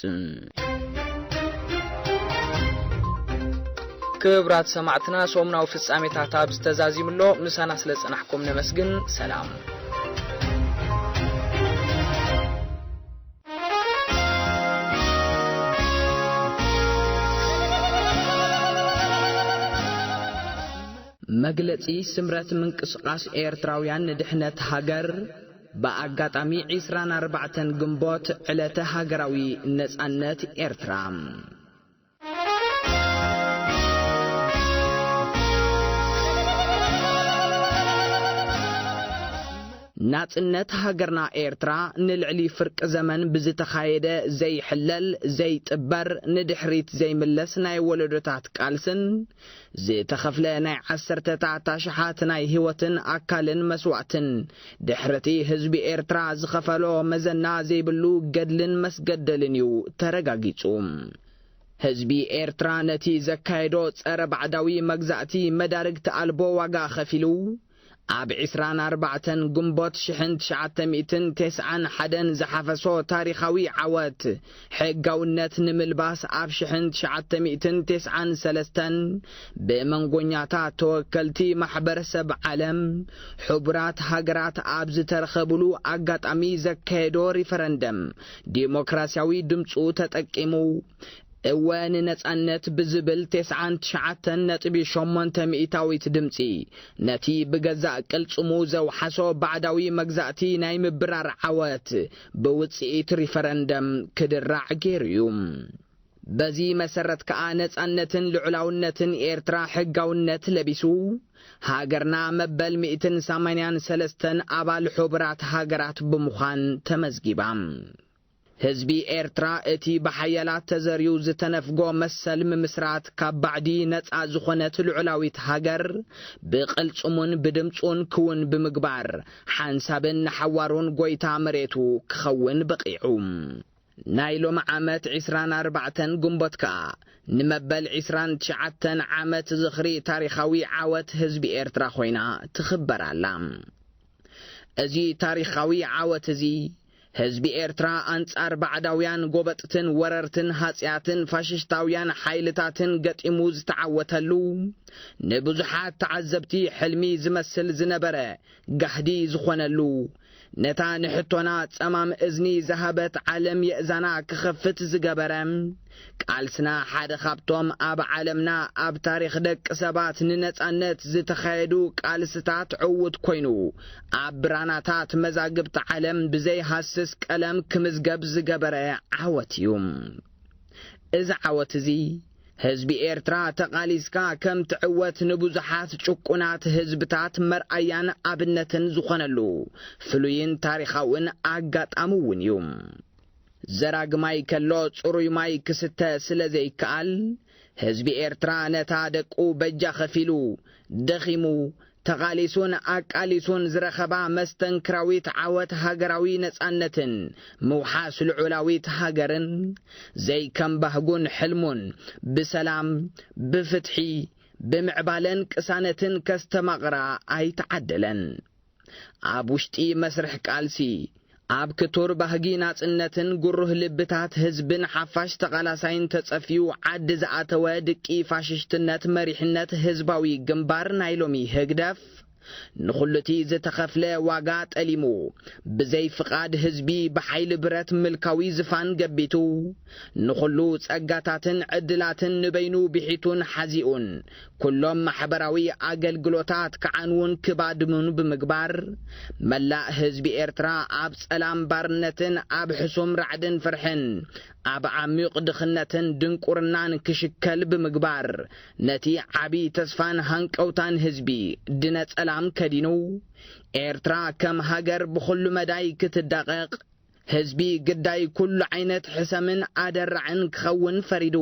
ክቡራት ሰማዕትና፣ ሰሙናዊ ፍጻሜታት ኣብ ዝተዛዚምሎ ምሳና ስለ ጸናሕኩም ነመስግን። ሰላም። መግለጺ ስምረት ምንቅስቓስ ኤርትራውያን ንድሕነት ሃገር፣ ብኣጋጣሚ ዕስራን ኣርባዕተን ግንቦት፣ ዕለተ ሃገራዊ ነጻነት ኤርትራ። ናጽነት ሃገርና ኤርትራ ንልዕሊ ፍርቂ ዘመን ብዝተኻየደ ዘይሕለል፣ ዘይጥበር፣ ንድሕሪት ዘይምለስ ናይ ወለዶታት ቃልስን ዝተኸፍለ ናይ ዓሰርተታት ኣሽሓት ናይ ህይወትን ኣካልን መስዋእትን፣ ድሕርቲ ህዝቢ ኤርትራ ዝኸፈሎ መዘና ዘይብሉ ገድልን መስገደልን እዩ ተረጋጊጹ። ህዝቢ ኤርትራ ነቲ ዘካየዶ ጸረ ባዕዳዊ መግዛእቲ መዳርግቲ ኣልቦ ዋጋ ከፊሉ፣ ኣብ ዕስራን ኣርባዕተን ግንቦት ሽሕን ትሽዓተ ሚእትን ተስዓን ሓደን ዝሓፈሶ ታሪኻዊ ዓወት፣ ሕጋውነት ንምልባስ ኣብ ሽሕን ትሽዓተ ሚእትን ተስዓን ሰለስተን ብመንጎኛታት ተወከልቲ ማሕበረሰብ ዓለም፣ ሕቡራት ሃገራት ኣብ ዝተረኸብሉ ኣጋጣሚ ዘካየዶ ሪፈረንደም ዲሞክራሲያዊ ድምፁ ተጠቂሙ፣ እወ ንነጻነት ብዝብል ተስዓን ትሽዓተን ነጥቢ ሸሞንተ ሚእታዊት ድምጺ፣ ነቲ ብገዛእ ቅልጽሙ ዘውሓሶ ባዕዳዊ መግዛእቲ ናይ ምብራር ዓወት ብውጽኢት ሪፈረንደም ክድራዕ ገይሩ እዩ። በዚ መሰረት ከኣ ነጻነትን ልዑላውነትን ኤርትራ ሕጋውነት ለቢሱ፣ ሃገርና መበል ሚእትን ሰማንያን ሰለስተን ኣባል ሕቡራት ሃገራት ብምዃን ተመዝጊባ። ህዝቢ ኤርትራ እቲ ብሓያላት ተዘርዩ ዝተነፍጎ መሰል ምምስራት ካብ ባዕዲ ነጻ ዝኾነት ልዑላዊት ሃገር ብቕልጽሙን ብድምጹን ክውን ብምግባር ሓንሳብን ንሓዋሩን ጎይታ መሬቱ ክኸውን በቒዑ። ናይ ሎሚ ዓመት ዕስራን ኣርባዕተን ግንቦት ከኣ ንመበል ዕስራን ትሽዓተን ዓመት ዝኽሪ ታሪኻዊ ዓወት ህዝቢ ኤርትራ ኮይና ትኽበር ኣላ። እዚ ታሪኻዊ ዓወት እዚ ህዝቢ ኤርትራ ኣንጻር ባዕዳውያን ጎበጥትን ወረርትን ሃጽያትን ፋሽስታውያን ሓይልታትን ገጢሙ ዝተዓወተሉ፣ ንብዙሓት ተዓዘብቲ ሕልሚ ዝመስል ዝነበረ ጋህዲ ዝኾነሉ፣ ነታ ንሕቶና ጸማም እዝኒ ዝሃበት ዓለም የእዛና ክኸፍት ዝገበረ፣ ቃልስና ሓደ ካብቶም ኣብ ዓለምና ኣብ ታሪኽ ደቂ ሰባት ንነጻነት ዝተኻየዱ ቃልስታት ዕዉት ኮይኑ፣ ኣብ ብራናታት መዛግብቲ ዓለም ብዘይሃስስ ቀለም ክምዝገብ ዝገበረ ዓወት እዩ። እዚ ዓወት እዚ ህዝቢ ኤርትራ ተቓሊስካ ከም ትዕወት ንብዙሓት ጭቁናት ህዝብታት መርኣያን ኣብነትን ዝኾነሉ ፍሉይን ታሪኻውን ኣጋጣሚ እውን እዩ። ዘራግ ማይ ከሎ ጽሩይ ማይ ክስተ ስለ ዘይከኣል፣ ህዝቢ ኤርትራ ነታ ደቁ በጃ ከፊሉ፣ ደኺሙ፣ ተቓሊሱን ኣቃሊሱን ዝረኸባ መስተንክራዊት ዓወት ሃገራዊ ነጻነትን ምውሓስ ልዑላዊት ሃገርን፣ ዘይከም ባህጉን ሕልሙን ብሰላም፣ ብፍትሒ፣ ብምዕባለን ቅሳነትን ከስተማቕራ ኣይተዓደለን። ኣብ ውሽጢ መስርሕ ቃልሲ፣ ኣብ ክቱር ባህጊ ናጽነትን ጉሩህ ልብታት ህዝብን ሓፋሽ ተቓላሳይን ተጸፍዩ ዓዲ ዝኣተወ ድቂ ፋሽስትነት መሪሕነት ህዝባዊ ግንባር ናይ ሎሚ ህግደፍ፣ ንኹሉቲ ዝተኸፍለ ዋጋ ጠሊሙ፣ ብዘይ ፍቓድ ህዝቢ ብሓይሊ ብረት ምልካዊ ዝፋን ገቢቱ፣ ንኹሉ ጸጋታትን ዕድላትን ንበይኑ ብሒቱን ሓዚኡን፣ ኩሎም ማሕበራዊ ኣገልግሎታት ክዓንዉን ክባድሙን ብምግባር፣ መላእ ህዝቢ ኤርትራ ኣብ ጸላም ባርነትን ኣብ ሕሱም ራዕድን ፍርሕን፣ ኣብ ዓሚቕ ድኽነትን ድንቁርናን ክሽከል ብምግባር፣ ነቲ ዓቢ ተስፋን ሃንቀውታን ህዝቢ ድነ ጸላም ከዲኑ፣ ኤርትራ ከም ሃገር ብኹሉ መዳይ ክትዳቐቕ፣ ህዝቢ ግዳይ ኩሉ ዓይነት ሕሰምን ኣደራዕን ክኸውን ፈሪዱ፣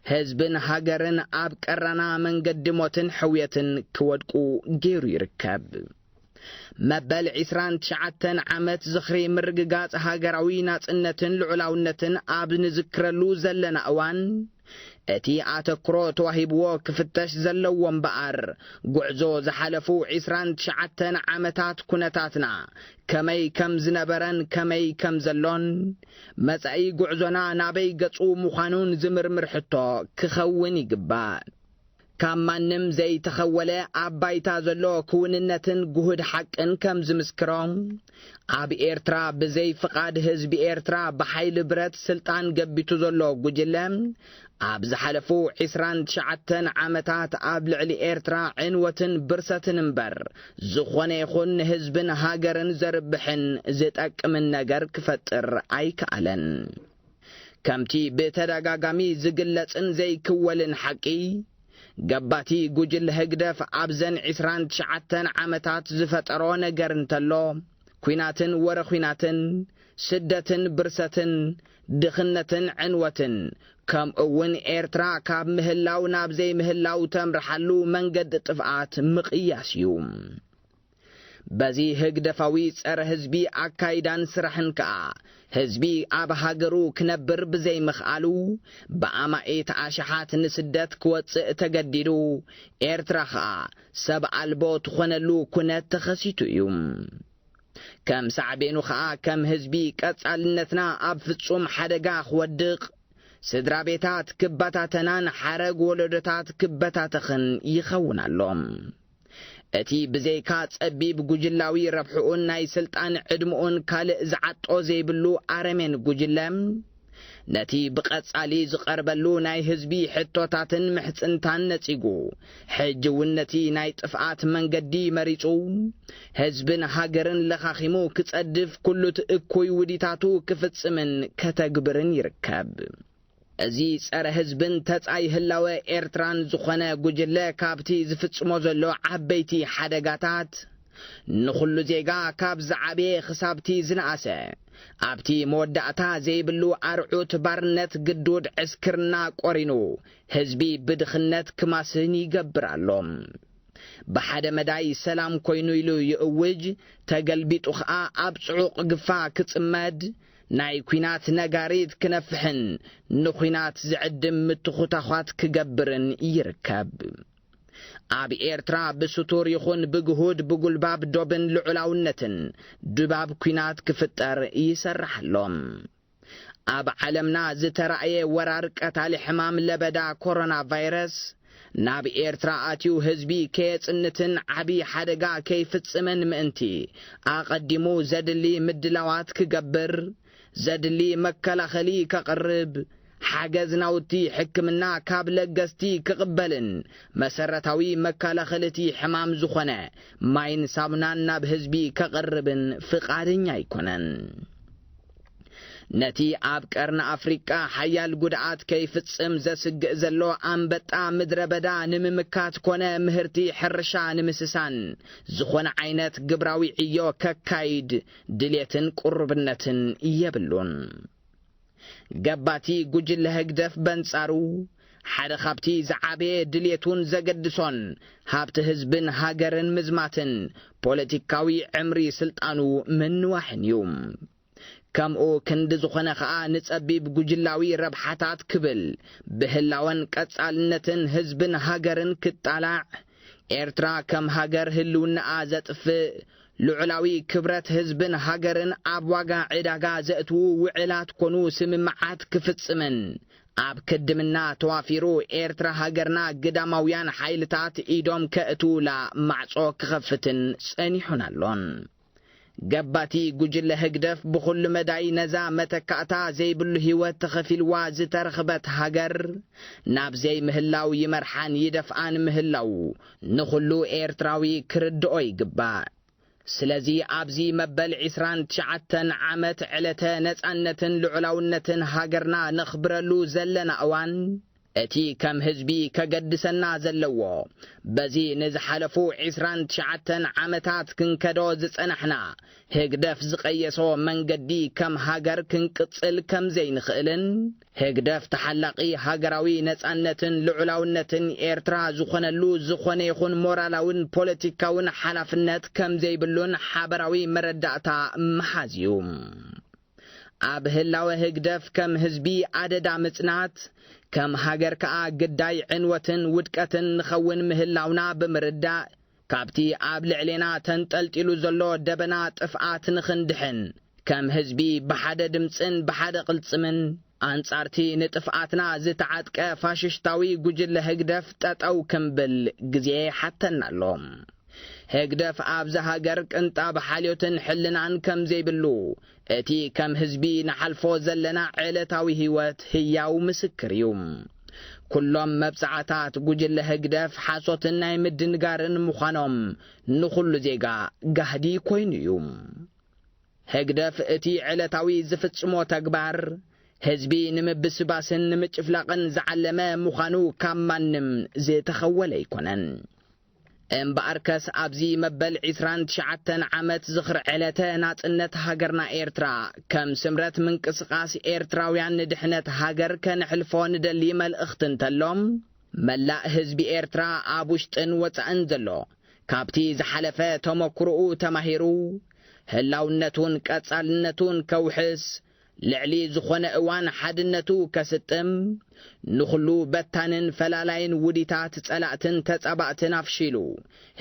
ህዝብን ሃገርን ኣብ ቀራና መንገዲ ሞትን ሕውየትን ክወድቁ ገይሩ ይርከብ። መበል ዕስራን ትሽዓተን ዓመት ዝኽሪ ምርግጋጽ ሃገራዊ ናጽነትን ልዑላውነትን ኣብ ንዝክረሉ ዘለና እዋን፣ እቲ ኣተኩሮ ተዋሂብዎ ክፍተሽ ዘለዎ እምበኣር፣ ጉዕዞ ዝሓለፉ ዕስራን ትሽዓተን ዓመታት ኩነታትና ከመይ ከም ዝነበረን ከመይ ከም ዘሎን፣ መጻኢ ጉዕዞና ናበይ ገጹ ምዃኑን ዝምርምር ሕቶ ክኸውን ይግባእ። ካብ ማንም ዘይተኸወለ ኣብ ባይታ ዘሎ ክውንነትን ጉህድ ሓቅን ከም ዝምስክሮ፣ ኣብ ኤርትራ ብዘይ ፍቓድ ህዝቢ ኤርትራ ብሓይሊ ብረት ስልጣን ገቢቱ ዘሎ ጉጅለ፣ ኣብ ዝሓለፉ ዕስራን ትሽዓተን ዓመታት ኣብ ልዕሊ ኤርትራ ዕንወትን ብርሰትን እምበር፣ ዝኾነ ይኹን ንህዝብን ሃገርን ዘርብሕን ዝጠቅምን ነገር ክፈጥር ኣይከኣለን። ከምቲ ብተደጋጋሚ ዝግለጽን ዘይክወልን ሓቂ፣ ገባቲ ጉጅለ ህግደፍ ኣብዘን ዕስራን ትሽዓተን ዓመታት ዝፈጠሮ ነገር እንተሎ፣ ኲናትን ወረ ኲናትን፣ ስደትን ብርሰትን፣ ድኽነትን ዕንወትን፣ ከምኡ እውን ኤርትራ ካብ ምህላው ናብ ዘይምህላው ተምርሓሉ መንገዲ ጥፍኣት ምቕያስ እዩ። በዚ ህግደፋዊ ጸረ ህዝቢ ኣካይዳን ስራሕን ከኣ፣ ህዝቢ ኣብ ሃገሩ ክነብር ብዘይምኽኣሉ፣ ብኣማኢት ኣሽሓት ንስደት ክወጽእ ተገዲዱ፣ ኤርትራ ከኣ ሰብ ኣልቦ ትኾነሉ ኩነት ተኸሲቱ እዩ። ከም ሳዕቤኑ ከኣ፣ ከም ህዝቢ ቀጻልነትና ኣብ ፍጹም ሓደጋ ክወድቕ፣ ስድራ ቤታት ክበታተናን ሓረግ ወለዶታት ክበታተኽን ይኸውን ኣሎ። እቲ ብዘይካ ጸቢብ ጉጅላዊ ረብሕኡን ናይ ስልጣን ዕድምኡን ካልእ ዝዓጦ ዘይብሉ ኣረሜን ጉጅለ፣ ነቲ ብቐጻሊ ዝቐርበሉ ናይ ህዝቢ ሕቶታትን ምሕጽንታን ነጺጉ፣ ሕጂ እውን ነቲ ናይ ጥፍኣት መንገዲ መሪጹ፣ ህዝብን ሃገርን ለኻኺሙ ክጸድፍ ኩሉት እኩይ ውዲታቱ ክፍጽምን ከተግብርን ይርከብ። እዚ ጸረ ህዝብን ተጻይ ህላወ ኤርትራን ዝኾነ ጉጅለ ካብቲ ዝፍጽሞ ዘሎ ዓበይቲ ሓደጋታት፣ ንኹሉ ዜጋ ካብ ዝዓበየ ክሳብቲ ዝነኣሰ፣ ኣብቲ መወዳእታ ዘይብሉ ኣርዑት ባርነት ግዱድ ዕስክርና ቆሪኑ፣ ህዝቢ ብድኽነት ክማስን ይገብር ኣሎ። ብሓደ መዳይ ሰላም ኮይኑ ኢሉ ይእውጅ፣ ተገልቢጡ ኸኣ ኣብ ጽዑቕ ግፋ ክጽመድ፣ ናይ ኲናት ነጋሪት ክነፍሕን ንኲናት ዝዕድም ምትኹታዃት ክገብርን ይርከብ። ኣብ ኤርትራ ብስቱር ይኹን ብግሁድ ብጉልባብ ዶብን ልዑላውነትን ድባብ ኲናት ክፍጠር ይሰርሕ ኣሎ። ኣብ ዓለምና ዝተራእየ ወራር ቀታሊ ሕማም ለበዳ ኮሮና ቫይረስ፣ ናብ ኤርትራ ኣትዩ ህዝቢ ከየጽንትን ዓቢ ሓደጋ ከይፍጽምን ምእንቲ፣ ኣቐዲሙ ዘድሊ ምድላዋት ክገብር፣ ዘድሊ መከላኸሊ ከቕርብ፣ ሓገዝ ናውቲ ሕክምና ካብ ለገስቲ ክቕበልን መሰረታዊ መከላኸሊ እቲ ሕማም ዝኾነ ማይን ሳሙናን ናብ ህዝቢ ከቕርብን ፍቓደኛ ኣይኮነን። ነቲ ኣብ ቀርኒ ኣፍሪቃ ሓያል ጉድኣት ከይፍጽም ዘስግእ ዘሎ ኣንበጣ ምድረ በዳ ንምምካት ኮነ ምህርቲ ሕርሻ ንምስሳን ዝኾነ ዓይነት ግብራዊ ዕዮ ከካይድ ድሌትን ቅሩብነትን የብሉን። ገባቲ ጉጅለ ህግደፍ በንጻሩ፣ ሓደ ካብቲ ዝዓበየ ድሌቱን ዘገድሶን ሃብቲ ህዝብን ሃገርን ምዝማትን ፖለቲካዊ ዕምሪ ስልጣኑ ምንዋሕን እዩ። ከምኡ ክንዲ ዝኾነ ኸኣ ንጸቢብ ጉጅላዊ ረብሓታት ክብል ብህላወን ቀጻልነትን ህዝብን ሃገርን ክጣላዕ፣ ኤርትራ ከም ሃገር ህልውናኣ ዘጥፍእ፣ ልዑላዊ ክብረት ህዝብን ሃገርን ኣብ ዋጋ ዕዳጋ ዘእትዉ ውዕላት ኮኑ ስምምዓት ክፍጽምን ኣብ ክድምና ተዋፊሩ ኤርትራ ሃገርና ግዳማውያን ሓይልታት ኢዶም ከእትዉላ ማዕጾ ክኸፍትን ጸኒሑን ኣሎን። ገባቲ ጉጅለ ህግደፍ ብኹሉ መዳይ ነዛ መተካእታ ዘይብሉ ህይወት ተኸፊልዋ ዝተረኽበት ሃገር ናብ ዘይምህላው ይመርሓን ይደፍኣን ምህላው ንኹሉ ኤርትራዊ ክርድኦ ይግባእ። ስለዚ ኣብዚ መበል ዕስራን ትሽዓተን ዓመት ዕለተ ነጻነትን ልዑላውነትን ሃገርና ነኽብረሉ ዘለና እዋን፣ እቲ ከም ህዝቢ ከገድሰና ዘለዎ፣ በዚ ንዝሓለፉ ዕስራን ትሽዓተን ዓመታት ክንከዶ ዝጸናሕና፣ ህግደፍ ዝቐየሶ መንገዲ ከም ሃገር ክንቅጽል ከም ዘይንኽእልን፣ ህግደፍ ተሓላቒ ሃገራዊ ነጻነትን ልዑላውነትን ኤርትራ ዝኾነሉ ዝኾነ ይኹን ሞራላውን ፖለቲካውን ሓላፍነት ከም ዘይብሉን ሓበራዊ መረዳእታ ምሓዝ እዩ። ኣብ ህላወ ህግደፍ ከም ህዝቢ ኣደዳ ምጽናት፣ ከም ሃገር ከኣ ግዳይ ዕንወትን ውድቀትን ንኸውን ምህላውና ብምርዳእ፣ ካብቲ ኣብ ልዕሌና ተንጠልጢሉ ዘሎ ደበና ጥፍኣት ንኽንድሕን፣ ከም ህዝቢ ብሓደ ድምጽን ብሓደ ቅልጽምን፣ ኣንጻርቲ ንጥፍኣትና ዝተዓጥቀ ፋሽስታዊ ጉጅለ ህግደፍ ጠጠው ክንብል ግዜ ይሓተና ኣሎ። ህግደፍ ኣብዛ ሃገር ቅንጣብ ሓልዮትን ሕልናን ከም ዘይብሉ፣ እቲ ከም ህዝቢ ንሓልፎ ዘለና ዕለታዊ ህይወት ህያው ምስክር እዩ። ኩሎም መብጽዓታት ጉጅለ ህግደፍ ሓሶትን ናይ ምድንጋርን ምዃኖም ንኹሉ ዜጋ ጋህዲ ኮይኑ እዩ። ህግደፍ እቲ ዕለታዊ ዝፍጽሞ ተግባር፣ ህዝቢ ንምብስባስን ንምጭፍላቕን ዝዓለመ ምዃኑ ካብ ማንም ዝተኸወለ ኣይኮነን። እምበኣርከስ ኣብዚ መበል ዕስራን ትሽዓተን ዓመት ዝኽሪ ዕለተ ናጽነት ሃገርና ኤርትራ፣ ከም ስምረት ምንቅስቓስ ኤርትራውያን ንድሕነት ሃገር ከነሕልፎ ንደሊ መልእኽቲ እንተሎ፣ መላእ ህዝቢ ኤርትራ ኣብ ውሽጥን ወጻእን ዘሎ፣ ካብቲ ዝሓለፈ ተመኩሮኡ ተማሂሩ፣ ህላውነቱን ቀጻልነቱን ከውሕስ፣ ልዕሊ ዝኾነ እዋን ሓድነቱ ከስጥም፣ ንኹሉ በታንን ፈላላይን ውዲታት ጸላእትን ተጻባእትን ኣፍሺሉ፣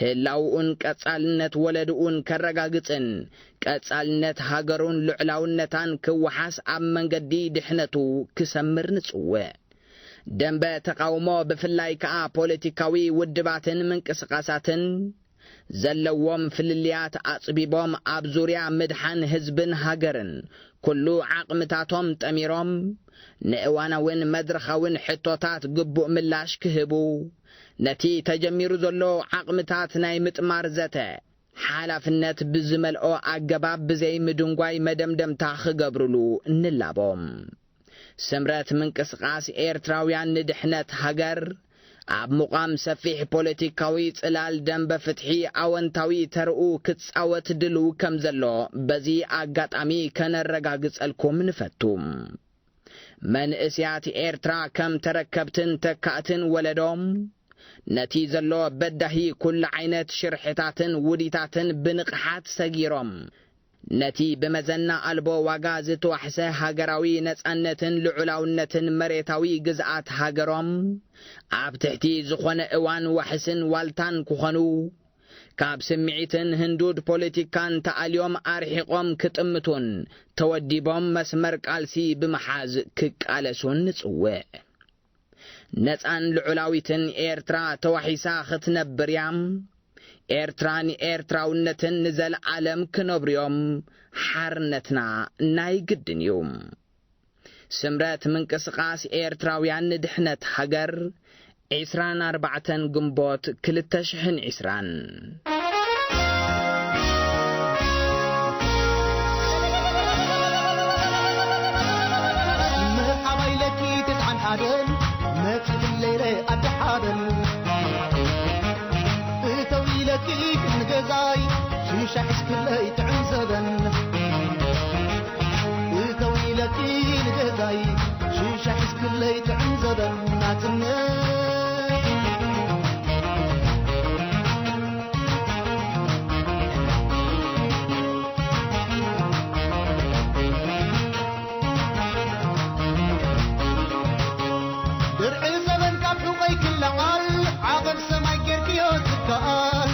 ህላውኡን ቀጻልነት ወለድኡን ከረጋግጽን፣ ቀጻልነት ሃገሩን ልዑላውነታን ክወሓስ ኣብ መንገዲ ድሕነቱ ክሰምር ንጽውዕ። ደንበ ተቃውሞ ብፍላይ ከኣ ፖለቲካዊ ውድባትን ምንቅስቃሳትን ዘለዎም ፍልልያት ኣጽቢቦም ኣብ ዙርያ ምድሓን ህዝብን ሃገርን ኩሉ ዓቕምታቶም ጠሚሮም ንእዋናውን መድረኻውን ሕቶታት ግቡእ ምላሽ ክህቡ ነቲ ተጀሚሩ ዘሎ ዓቕምታት ናይ ምጥማር ዘተ ሓላፍነት ብዝመልኦ ኣገባብ ብዘይ ምድንጓይ መደምደምታ ክገብሩሉ ንላቦም። ስምረት ምንቅስቃስ ኤርትራውያን ንድሕነት ሃገር ኣብ ምቋም ሰፊሕ ፖለቲካዊ ጽላል ደንበ ፍትሒ ኣወንታዊ ተርኡ ክጻወት ድልው ከም ዘሎ በዚ ኣጋጣሚ ከነረጋግጸልኩም ንፈቱ። መንእስያት ኤርትራ ከም ተረከብትን ተካእትን ወለዶም ነቲ ዘሎ በዳሂ ኩሉ ዓይነት ሽርሕታትን ውዲታትን ብንቕሓት ሰጊሮም ነቲ ብመዘና ኣልቦ ዋጋ ዝተዋሕሰ ሃገራዊ ነጻነትን ልዑላውነትን መሬታዊ ግዝኣት ሃገሮም ኣብ ትሕቲ ዝኾነ እዋን ዋሕስን ዋልታን ክኾኑ፣ ካብ ስምዒትን ህንዱድ ፖለቲካን ተኣልዮም ኣርሒቖም ክጥምቱን ተወዲቦም መስመር ቃልሲ ብምሓዝ ክቃለሱን ንጽውዕ። ነጻን ልዑላዊትን ኤርትራ ተዋሒሳ ክትነብር እያ። ኤርትራን ኤርትራውነትን ንዘለዓለም ክነብርዮም ሓርነትና ናይ ግድን እዩ። ስምረት ምንቅስቃስ ኤርትራውያን ንድሕነት ሃገር፣ ዕስራን ኣርባዕተን ግንቦት ክልተ ሽሕን ዕስራን። መርሓባ ኢለኪ ተስዓን ሓደን መጺ ለይለ ኣዲ ሓበን እተው ኢለኪ ንገዛይ ሽሻ ሒዝክለይ ጥዕም ዘበን እተው ኢለኪ ንገዛይ ሽሻ ሒዝክለይ ጥዕም ዘበን ናጽነት ድርዒ ዘበን ካብ ሑቐይ ክለዓል ዓቐብ ሰማይ ጌርክዮ ትከኣል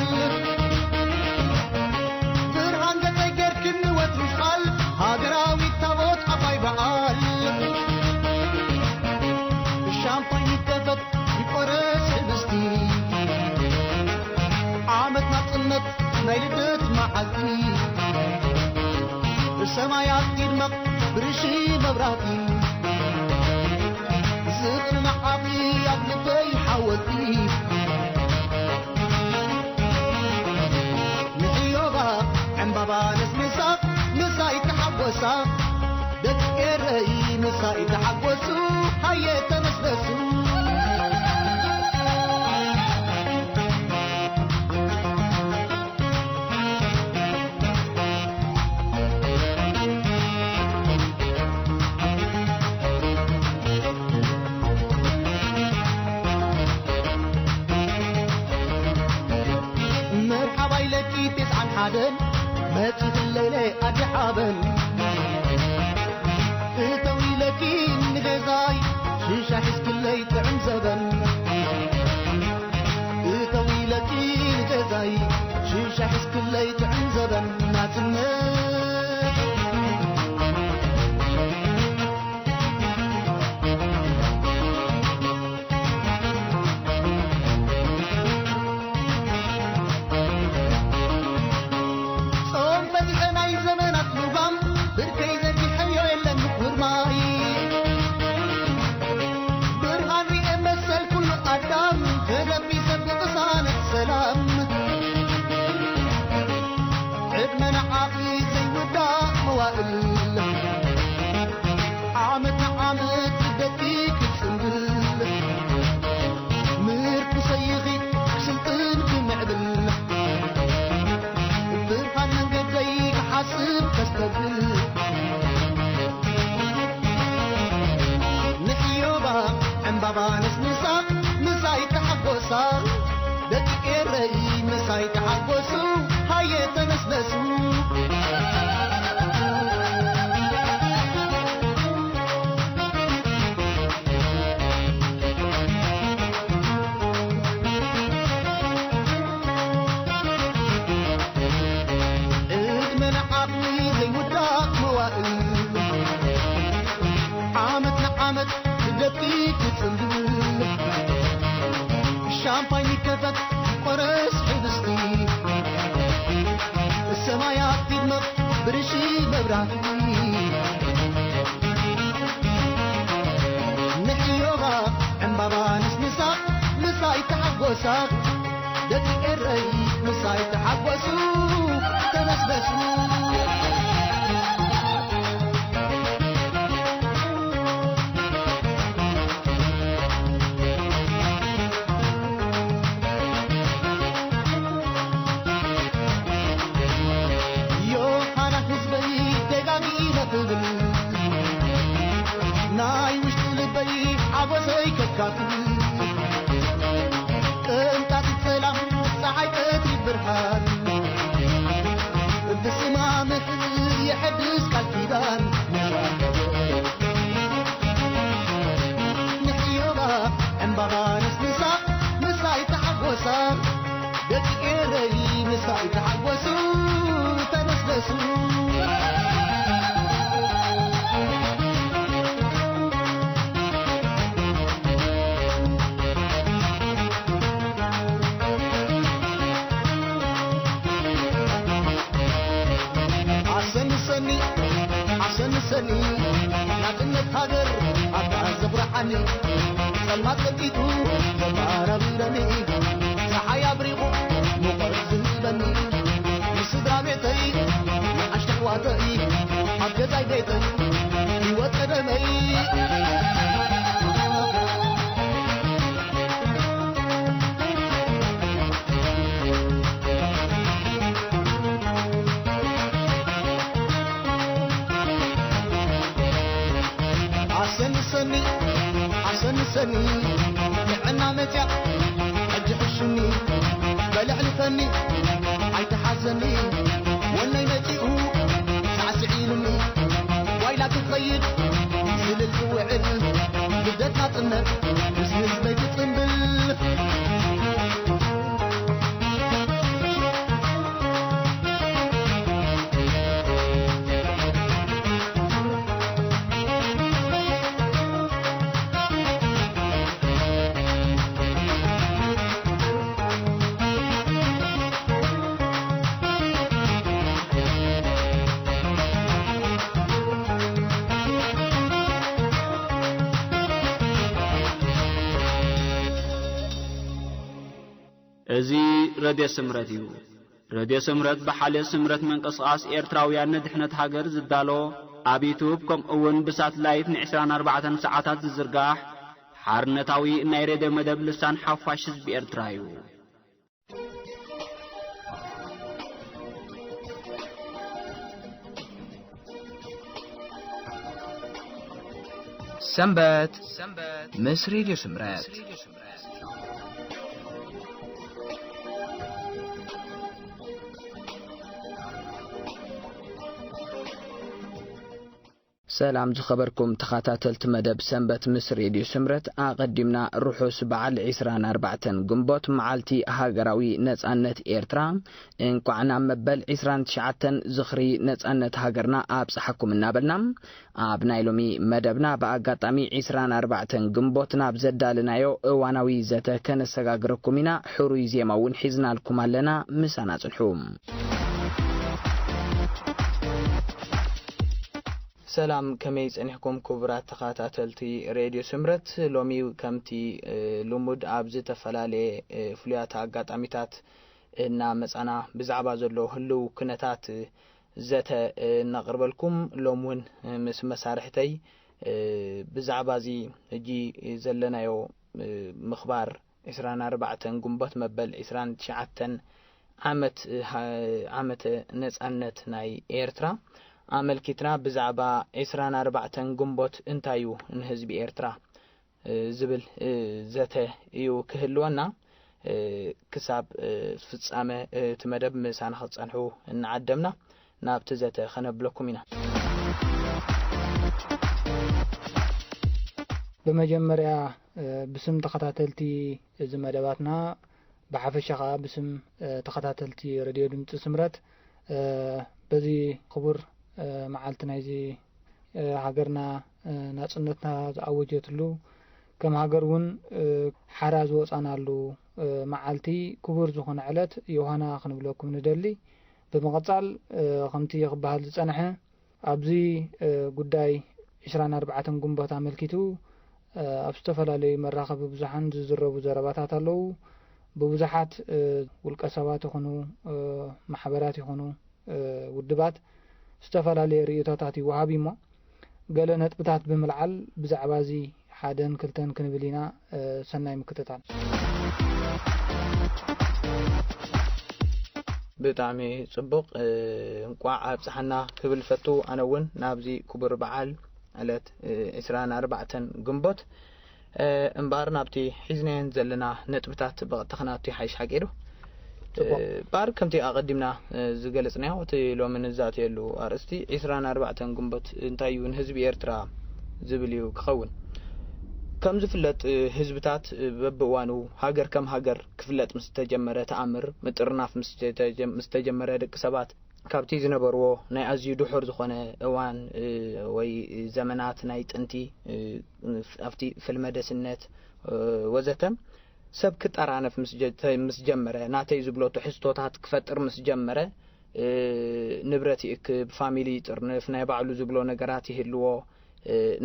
ብርሃን ገጸይ ጌርክኒ ወትሩ ቃል ሃገራዊት ታቦት ዓባይ በዓል ሻምፓኝ ይከፈት ይቆረስ ሕብስቲ ዓመት ናጽነት ናይ ልደት መዓልቲ ብሰማያት ይድመቕ ብርሺ መብራህቲ ዝቕልማዕ ዓቕሊ ኣብ ልበይ ሓወልቲ ንዕዮባ ዕምባባ ነስንሳ ምሳይ ተሓጎሳ ደቂ ኤረይ ምሳይ ተሓጎሱ ሃየ ተነስነሱ መርሓባ ኢለኪ ተስዓን ሓደን መጺኽለይ ኣዲ ሓበን እተው ኢለኪ ንገዛይ ሽሻ ሒዝክለይ ጥዕም ዘበን እተው ኢለኪ ንገዛይ ሽሻ ሒዝክለይ ጥዕም ዘበን ናጽነት ጾም በዚሐ ናይ ዘመናት ልባም ብርከይ ዘርጊሐዮ የለን ምቁር ማይ ብርሃን ሪኤ መሰ ረይ ምሳይ ተሓጎሱ ሃየ ተነስነሱ። እድመን ዓቕሚ ዘይውዳእ መዋእል ዓመት ንዓመት ደቂቁ ጽምብል ሻምፓኝ ይከፈት ቆረስ ሕብስቲ ሰማያት ይድመቕ ብርሺ መብራህቲ ንሕዮባ ዕምባባ ንስንሳ ምሳይ ተሓጎሳ ደቂ ኤረይ ምሳይ ተሓጎሱ ተነስነሱ። ዮሃና ህዝበይ ደጋጊመ ክብል ናይ ውሽጢ ልበይ ሓጎሰይ ከካፍል ቅንጣት ሰላም ፀሓይ ቀትሪ ብርሃን ብስማምሕ የሐድስ ቃል ኪዳን ንሕዮባ ዕምባባ ነስንሳ ምሳይ ተሓጎሳ ደቂ ኤረይ ምሳይ ተሓጎሱ ተነስነሱ። ኣሰንሰኒ ኣሰንሰኒ ናጽነት ሃገር ኣታ ዘኹርዓኒ ጸልማት ቀንጢጡ ዘባራብረኒ ጸሓይ ኣብሪቑ ሙቐት ዝህበኒ ንስድራ ቤተይ ንኣሽቱ ኣሕዋተይ ኣብ ገዛይ ቤተይ ህይወት ቀደመይ ኣሰንሰኒ ኣሰንሰኒ ጥዕና መፅያ ሕጂ ሕሹኒ በልዕሊ ፈኒ ኣይተሓዘኒ ወነይ መፂኡ ሳዕስዒሉኒ ዋይላ ክትኸይድ ዝልል ትውዕል ልደት ናፅነት ምስ ህዝበይ ትፅምብል እዚ ረድዮ ስምረት እዩ። ረድዮ ስምረት ብሓልዮት ስምረት ምንቅስቓስ ኤርትራውያን ንድሕነት ሃገር ዝዳሎ፣ ኣብ ዩቱብ ከምኡ እውን ብሳትላይት ንዕስራን ኣርባዕተን ሰዓታት ዝዝርጋሕ ሓርነታዊ ናይ ሬድዮ መደብ ልሳን ሓፋሽ ህዝቢ ኤርትራ እዩ። ሰንበት ምስ ሬድዮ ስምረት። ሰላም ዝኸበርኩም ተኸታተልቲ መደብ ሰንበት ምስ ሬድዮ ስምረት፣ ኣቐዲምና ርሑስ በዓል ዕስራን ኣርባዕተን ግንቦት መዓልቲ ሃገራዊ ነጻነት ኤርትራ እንቋዕ ናብ መበል ዕስራን ትሽዓተን ዝኽሪ ነጻነት ሃገርና ኣብጽሓኩም እናበልና፣ ኣብ ናይ ሎሚ መደብና ብኣጋጣሚ ዕስራን ኣርባዕተን ግንቦት ናብ ዘዳለናዮ እዋናዊ ዘተ ከነሰጋግረኩም ኢና። ሕሩይ ዜማ እውን ሒዝናልኩም ኣለና፣ ምሳና ጽንሑ። ሰላም፣ ከመይ ጸኒሕኩም ክቡራት ተኸታተልቲ ሬድዮ ስምረት? ሎሚ ከምቲ፣ እ፣ ልሙድ ኣብ ዝተፈላለየ፣ እ፣ ፍሉያት ኣጋጣሚታት እናመጻና ብዛዕባ ዘሎ ህልው ኩነታት፣ እ፣ ዘተ፣ እ፣ እነቕርበልኩም። ሎም እውን፣ እ፣ ምስ መሳርሕተይ፣ እ፣ ብዛዕባ እዚ ሕጂ ዘለናዮ፣ እ፣ ምኽባር ዕስራን ኣርባዕተን ግንቦት መበል ዕስራን ትሽዓተን ዓመት፣ እ፣ ሃ-፣ ዓመተ ነጻነት ናይ ኤርትራ ኣመልኪትና ብዛዕባ ዕስራን ኣርባዕተን ግንቦት እንታይ እዩ ንህዝቢ ኤርትራ፣ እ፣ ዝብል፣ እ፣ ዘተ እዩ ክህልወና። ክሳብ ፍጻመ እቲ መደብ ምሳና ክትጸንሑ እናዓደምና ናብቲ ዘተ ከነብለኩም ኢና። ብመጀመርያ ብስም ተኸታተልቲ እዚ መደባትና፣ ብሓፈሻ ኸኣ ብስም ተኸታተልቲ ሬድዮ ድምፂ ስምረት፣ በዚ ክቡር መዓልቲ ናይዚ ሃገርና ናፅነትና ዝኣወጀትሉ፣ ከም ሃገር እውን ሓራ ዝወፃናሉ መዓልቲ፣ ክቡር ዝኾነ ዕለት ዮሃና ክንብለኩም ንደሊ። ብምቕፃል ከምቲ ክበሃል ዝፀንሐ፣ ኣብዚ ጉዳይ ዕስራን ኣርባዕተን ግንቦት ኣመልኪቱ ኣብ ዝተፈላለዩ መራኸቢ ብዙሓን ዝዝረቡ ዘረባታት ኣለዉ። ብብዙሓት ውልቀ ሰባት ይኹኑ ማሕበራት ይኹኑ ውድባት ዝተፈላለየ ርእይቶታት ይወሃብ እዩ እሞ፣ ገለ ነጥብታት ብምልዓል ብዛዕባ እዚ ሓደን ክልተን ክንብል ኢና። ሰናይ ምክትታል። ብጣዕሚ ጽቡቕ። እንቋዕ ኣብጽሓና ክብል ፈቱ። ኣነ እውን ናብዚ ክቡር በዓል ዕለት ዕስራን ኣርባዕተን ግንቦት እምበኣር ናብቲ ሒዝናየን ዘለና ነጥብታት ብቐጥታ ክናቱ ይሓይሽ ሓቂ ዶ? ጽቡቕ። እምበኣር ከምቲ ኣቐዲምና ዝገለጽናዮ፣ እቲ ሎሚ ንዛተየሉ ኣርእስቲ ዕስራን ኣርባዕተን ግንቦት እንታይ እዩ ንህዝቢ ኤርትራ ዝብል እዩ ክኸውን። ከም ዝፍለጥ ህዝብታት በብእዋኑ ሃገር ከም ሃገር ክፍለጥ ምስ ተጀመረ፣ ተኣምር ምጥርናፍ ምስ ተጀ-፣ ምስ ተጀመረ፣ ደቂ ሰባት ካብቲ ዝነበርዎ ናይ ኣዝዩ ድሑር ዝኾነ እዋን ወይ ዘመናት ናይ ጥንቲ፣ ኣብቲ ፍልመደስነት ወዘተ ሰብ ክጠራነፍ ምስ ጀ-፣ ምስ ጀመረ፣ ናተይ ዝብሎ ትሕዝቶታት ክፈጥር ምስ ጀመረ፣ ንብረት ይእክብ፣ ፋሚሊ ይጥርንፍ፣ ናይ ባዕሉ ዝብሎ ነገራት ይህልዎ፣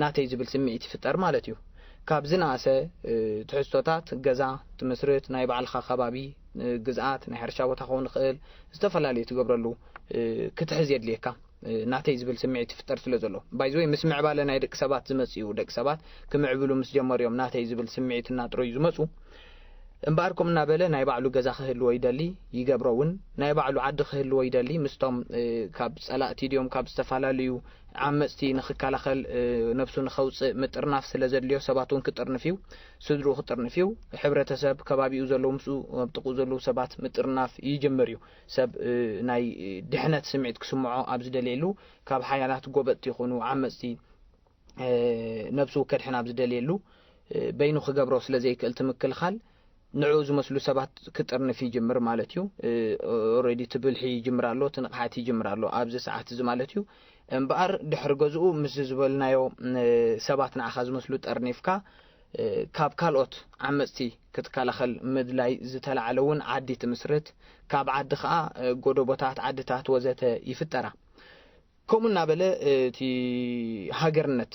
ናተይ ዝብል ስምዒት ይፍጠር ማለት እዩ። ካብ ዝነኣሰ ትሕዝቶታት፣ ገዛ ትምስርት፣ ናይ ባዕልኻ ከባቢ፣ ግዝኣት፣ ናይ ሕርሻ ቦታ ክኸውን ይኽእል፣ ዝተፈላለዩ ትገብረሉ ክትሕዝ የድልየካ። ናተይ ዝብል ስምዒት ይፍጠር ስለ ዘሎ፣ ባይዘወይ ምስ ምዕባለ ናይ ደቂ ሰባት ዝመጽእ እዩ። ደቂ ሰባት ክምዕብሉ ምስ ጀመሩ እዮም ናተይ ዝብል ስምዒት እናጥረዩ ዝመጹ። እምበኣር ከምኡ እናበለ ናይ ባዕሉ ገዛ ክህልዎ ይደሊ፣ ይገብሮ እውን። ናይ ባዕሉ ዓዲ ክህልዎ ይደሊ፣ ምስቶም ካብ ጸላእቲ ድዮም ካብ ዝተፈላለዩ ዓመጽቲ ንኽከላኸል፣ ነብሱ ንኸውጽእ ምጥርናፍ ስለ ዘድልዮ ሰባት እውን ክጥርንፍ እዩ፣ ስድርኡ ክጥርንፍ እዩ፣ ሕብረተሰብ ከባቢኡ ዘለዉ ምስኡ ኣብ ጥቕኡ ዘለዉ ሰባት ምጥርናፍ ይጅምር እዩ። ሰብ ናይ ድሕነት ስምዒት ክስምዖ ኣብ ዝደልየሉ፣ ካብ ሓያላት ጎበጥቲ ይኹኑ ዓመጽቲ ነብሱ ከድሕን ኣብ ዝደልየሉ፣ በይኑ ክገብሮ ስለ ዘይክእል፣ እቲ ምክልኻል ንዕኡ ዝመስሉ ሰባት ክጥርንፍ ይጅምር ማለት እዩ። ኦልሬዲ እቲ ብልሒ ይጅምር ኣሎ፣ እቲ ንቕሓት ይጅምር ኣሎ ኣብዚ ሰዓት እዚ ማለት እዩ። እምበኣር ድሕሪ ገዝኡ ምስ ዝበልናዮ ሰባት ንዓኻ ዝመስሉ ጠርኒፍካ ካብ ካልኦት ዓመጽቲ ክትከላኸል ምድላይ ዝተላዕለ እውን ዓዲ ትምስርት፣ ካብ ዓዲ ኸኣ ጎደቦታት፣ ዓድታት ወዘተ ይፍጠራ። ከምኡ እናበለ እቲ ሃገርነት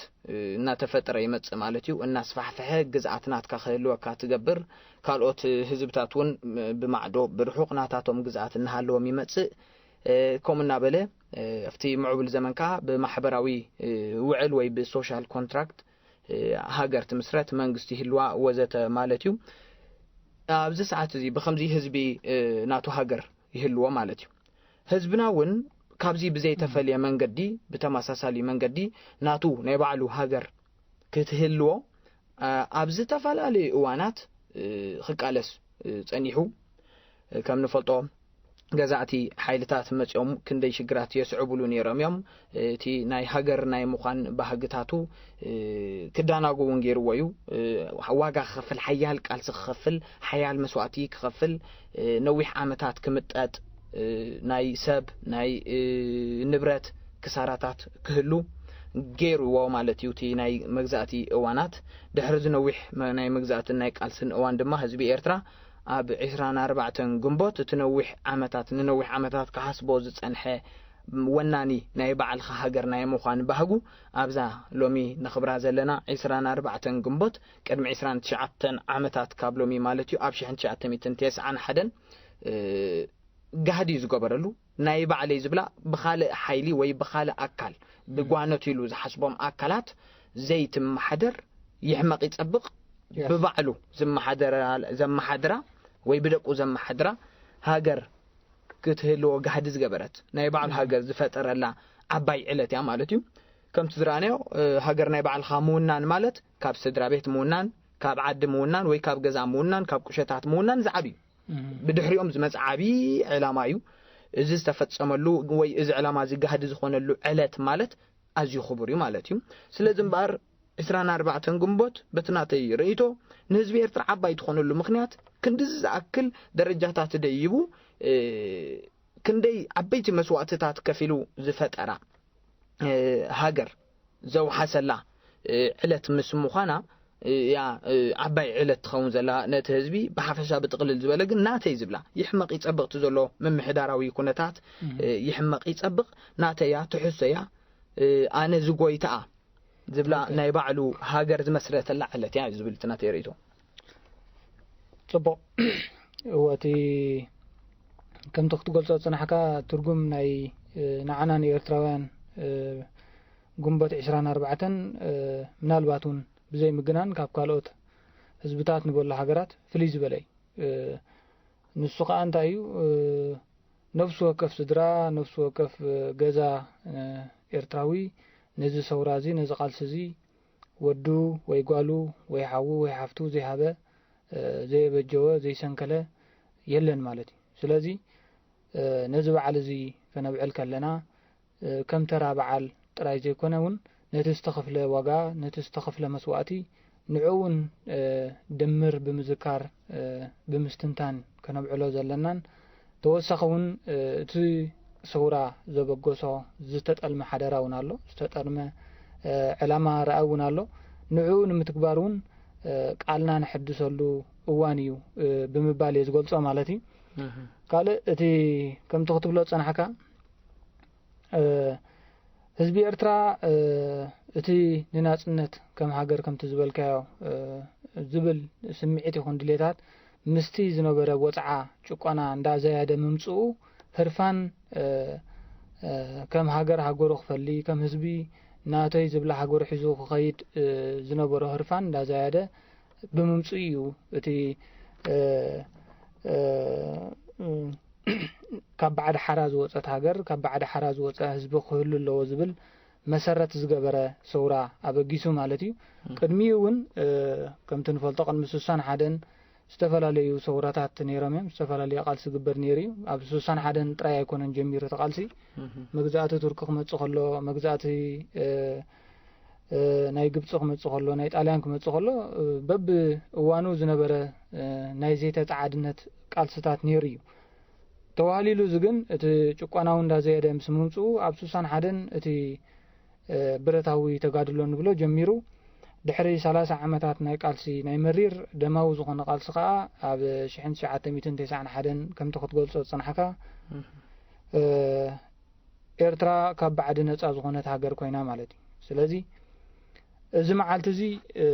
እናተፈጠረ ይመጽእ ማለት እዩ። እናስፋሕፈሐ ግዝኣት ናትካ ክህልወካ ትገብር። ካልኦት ህዝብታት እውን ብማዕዶ ብርሑቕ ናታቶም ግዝኣት እናሃለዎም ይመጽእ። ከምኡ እናበለ ኣብቲ ምዕቡል ዘመን ከኣ ብማሕበራዊ ውዕል ወይ ብሶሻል ኮንትራክት ሃገር ትምስረት፣ መንግስቲ ይህልዋ ወዘተ ማለት እዩ። ኣብዚ ሰዓት እዚ ብኸምዚ ህዝቢ ናቱ ሃገር ይህልዎ ማለት እዩ። ህዝብና እውን ካብዚ ብዘይተፈልየ መንገዲ፣ ብተመሳሳሊ መንገዲ ናቱ ናይ ባዕሉ ሃገር ክትህልዎ ኣብ ዝተፈላለዩ እዋናት ክቃለስ ጸኒሑ። ከም ንፈልጦ ገዛእቲ ሓይልታት መጺኦም ክንደይ ሽግራት የስዕቡሉ ነይሮም እዮም። እቲ ናይ ሃገር ናይ ምዃን ባህግታቱ ክዳናጎ እውን ገይርዎ እዩ። ዋጋ ክኸፍል፣ ሓያል ቃልሲ ክኸፍል፣ ሓያል መስዋእቲ ክኸፍል፣ ነዊሕ ዓመታት ክምጠጥ፣ ናይ ሰብ፣ ናይ ንብረት ክሳራታት ክህሉ ገይርዎ ማለት እዩ። እቲ ናይ መግዛእቲ እዋናት፣ ድሕሪ እዚ ነዊሕ ናይ መግዛእትን ናይ ቃልስን እዋን ድማ ህዝቢ ኤርትራ ኣብ ዕስራን ኣርባዕተን ግንቦት እቲ ነዊሕ ዓመታት፣ ንነዊሕ ዓመታት ክሓስቦ ዝጸንሐ ወናኒ ናይ ባዕልኻ ሃገር ናይ ምዃን ባህጉ ኣብዛ ሎሚ ነኽብራ ዘለና ዕስራን ኣርባዕተን ግንቦት ቅድሚ ዕስራን ትሽዓተን ዓመታት ካብ ሎሚ ማለት እዩ፣ ኣብ ሽሕን ትሽዓተ ሚእትን ተስዓን ሓደን ጋህዲ እዩ ዝገበረሉ። ናይ ባዕለይ ዝብላ ብኻልእ ሓይሊ ወይ ብኻልእ ኣካል ብጓነቱ ኢሉ ዝሓስቦም ኣካላት ዘይትመሓደር ይሕመቕ ይጸብቕ ብባዕሉ ዘመሓድራ ወይ ብደቁ ዘመሓድራ ሃገር ክትህልዎ ጋህዲ ዝገበረት ናይ ባዕሉ ሃገር ዝፈጠረላ ዓባይ ዕለት እያ ማለት እዩ። ከምቲ ዝረኣናዮ ሃገር ናይ ባዕልኻ ምውናን ማለት ካብ ስድራ ቤት ምውናን፣ ካብ ዓዲ ምውናን ወይ ካብ ገዛ ምውናን፣ ካብ ቁሸታት ምውናን ዝዓብዩ። ብድሕሪኦም ዝመጽእ ዓብዪ ዕላማ እዩ። እዚ ዝተፈጸመሉ ወይ እዚ ዕላማ እዚ ጋህዲ ዝኾነሉ ዕለት ማለት ኣዝዩ ክቡር እዩ ማለት እዩ። ስለዚ እምበኣር ዕስራን ኣርባዕተን ግንቦት በቲ ናተይ ርእይቶ ንህዝቢ ኤርትራ ዓባይ ትኾነሉ ምኽንያት ክንድዚ ዝኣክል ደረጃታት ደይቡ፣ እ፣ ክንደይ ዓበይቲ መስዋእትታት ከፊሉ ዝፈጠራ፣ እ፣ ሃገር ዘውሓሰላ፣ እ፣ ዕለት ምስ ምዃና፣ እ፣ እያ፣ እ፣ ዓባይ ዕለት ትኸውን ዘላ ነቲ ህዝቢ ብሓፈሻ። ብጥቕልል ዝበለ ግን ናተይ ዝብላ ይሕመቕ ይጸብቕ እቲ ዘሎ ምምሕዳራዊ ኩነታት፣ እ፣ ይሕመቕ ይጸብቕ ናተያ ትሕሶያ፣ እ፣ ኣነ ዝጎይታኣ ዝብላ ናይ ባዕሉ ሃገር ዝመስረተላ ዕለት እያ ዝብል እቲ ናተይ ርእይቶ። ጽቡቕ። እወ፣ እቲ ከምቲ ክትገልጾ ዝጸናሕካ ትርጉም ናይ፣ እ፣ ንዓና ንኤርትራውያን፣ እ፣ ግንቦት ዕስራን ኣርባዕተን፣ እ፣ ምናልባት እውን ብዘይ ምግናን ካብ ካልኦት ህዝብታት ንበሎ ሃገራት ፍልይ ዝበለ እዩ። እ፣ ንሱ ከኣ እንታይ እዩ? እ፣ ነፍሲ ወከፍ ስድራ፣ ነፍሲ ወከፍ፣ እ፣ ገዛ፣ እ፣ ኤርትራዊ ነዚ ሰውራ እዚ፣ ነዚ ቃልሲ እዚ ወዱ ወይ ጓሉ ወይ ሓዉ ወይ ሓፍቱ ዘይሃበ፣ እ፣ ዘየበጀወ፣ ዘይሰንከለ የለን ማለት እዩ። ስለዚ፣ እ፣ ነዚ በዓል እዚ ከነብዕል ከለና፣ እ፣ ከም ተራ በዓል ጥራይ ዘይኮነ እውን ነቲ ዝተኸፍለ ዋጋ፣ ነቲ ዝተኸፍለ መስዋእቲ ንዕኡ እውን፣ እ፣ ድምር ብምዝካር፣ እ፣ ብምስትንታን ከነብዕሎ ዘለናን ተወሳኺ እውን፣ እ፣ እቲ ሰውራ ዘበገሶ ዝተጠልመ ሓደራ እውን ኣሎ፣ ዝተጠልመ፣ እ፣ ዕላማ ራእይ እውን ኣሎ። ንዕኡ ንምትግባር እውን፣ እ፣ ቃልና ነሐድሰሉ እዋን እዩ፣ እ፣ ብምባል እየ ዝገልጾ ማለት እዩ። ካልእ እቲ ከምቲ ክትብሎ ዝጸናሕካ፣ እ፣ ህዝቢ ኤርትራ፣ እ፣ እቲ ንናጽነት ከም ሃገር ከምቲ ዝበልካዮ፣ እ፣ ዝብል ስምዒት ይኹን ድሌታት ምስቲ ዝነበረ ወጽዓ ጭቆና እንዳዘያደ ምምጽኡ ህርፋን፣ እ፣ እ፣ ከም ሃገር ሃገሩ ክፈሊ፣ ከም ህዝቢ ናተይ ዝብላ ሃገሩ ሒዙ ክኸይድ፣ እ፣ ዝነበሮ ህርፋን እንዳዘያደ ብምምጽኡ እዩ እቲ፣ እ፣ እ፣ እ፣ ካብ ባዕዲ ሓራ ዝወጸት ሃገር፣ ካብ ባዕዲ ሓራ ዝወጸ ህዝቢ ክህሉ ኣለዎ ዝብል መሰረት ዝገበረ ሰውራ ኣበጊሱ ማለት እዩ። ቅድሚኡ እውን፣ እ፣ ከምቲ ንፈልጦ ቅድሚ ስሳን ሓደን ዝተፈላለዩ ሰውራታት ነይሮም እዮም። ዝተፈላለዩ ቃልሲ ዝግበር ነይሩ እዩ። ኣብ ስሳን ሓደን ጥራይ ኣይኮነን ጀሚሩ እቲ ቃልሲ። መግዛእቲ ቱርኪ ክመጽእ ከሎ፣ መግዛእቲ፣ እ፣ እ፣ ናይ ግብጺ ክመጽእ ከሎ፣ ናይ ጣልያን ክመጽእ ከሎ፣ እ፣ በብእዋኑ ዝነበረ፣ እ፣ ናይ ዘይተጻዓድነት ቃልስታት ነይሩ እዩ። ተዋህሊሉ እዚ ግን እቲ ጭቆናዊ እንዳዘየደ ምስ ምምጽኡ ኣብ ስሳን ሓደን እቲ፣ እ፣ ብረታዊ ተጋድሎ ንብሎ ጀሚሩ። ድሕሪ ሰላሳ ዓመታት ናይ ቃልሲ፣ ናይ መሪር ደማዊ ዝኾነ ቃልሲ ከኣ ኣብ ሽሕን ትሽዓተ ሚእትን ተስዓን ሓደን ከምቲ ክትገልጾ ዝጸናሕካ፣ እ፣ ኤርትራ ካብ ባዕዲ ነጻ ዝኾነት ሃገር ኮይና ማለት እዩ። ስለዚ እዚ መዓልቲ እዚ፣ እ፣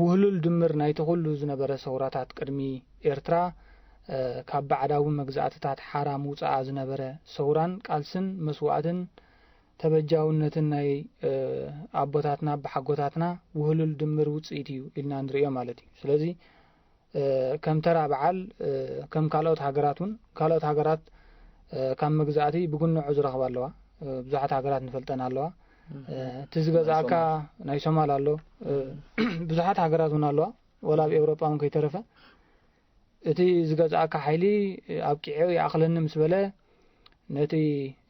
ውህሉል ድምር ናይቲ ኩሉ ዝነበረ ሰውራታት ቅድሚ ኤርትራ፣ እ፣ ካብ ባዕዳዊ መግዛእትታት ሓራ ምውጻኣ ዝነበረ ሰውራን ቃልስን መስዋእትን ተበጃውነትን ናይ፣ እ፣ ኣቦታትና ኣቦሓጎታትና ውህሉል ድምር ውጽኢት እዩ ኢልና ንርእዮ ማለት እዩ። ስለዚ፣ እ፣ ከም ተራ በዓል፣ እ፣ ከም ካልኦት ሃገራት እውን፣ ካልኦት ሃገራት፣ እ፣ ካብ መግዛእቲ ብጉንዖ ዝረኽባ ኣለዋ። እ፣ ብዙሓት ሃገራት ንፈልጠን ኣለዋ። እ፣ እቲ ዝገዝኣካ ናይ ሶማል ኣሎ። እ፣ ብዙሓት ሃገራት እውን ኣለዋ፣ ወላ ኣብ ኤውሮጳ እውን ከይተረፈ። እቲ ዝገዝኣካ ሓይሊ ኣብቂዑ ይኣኽለኒ ምስ በለ፣ ነቲ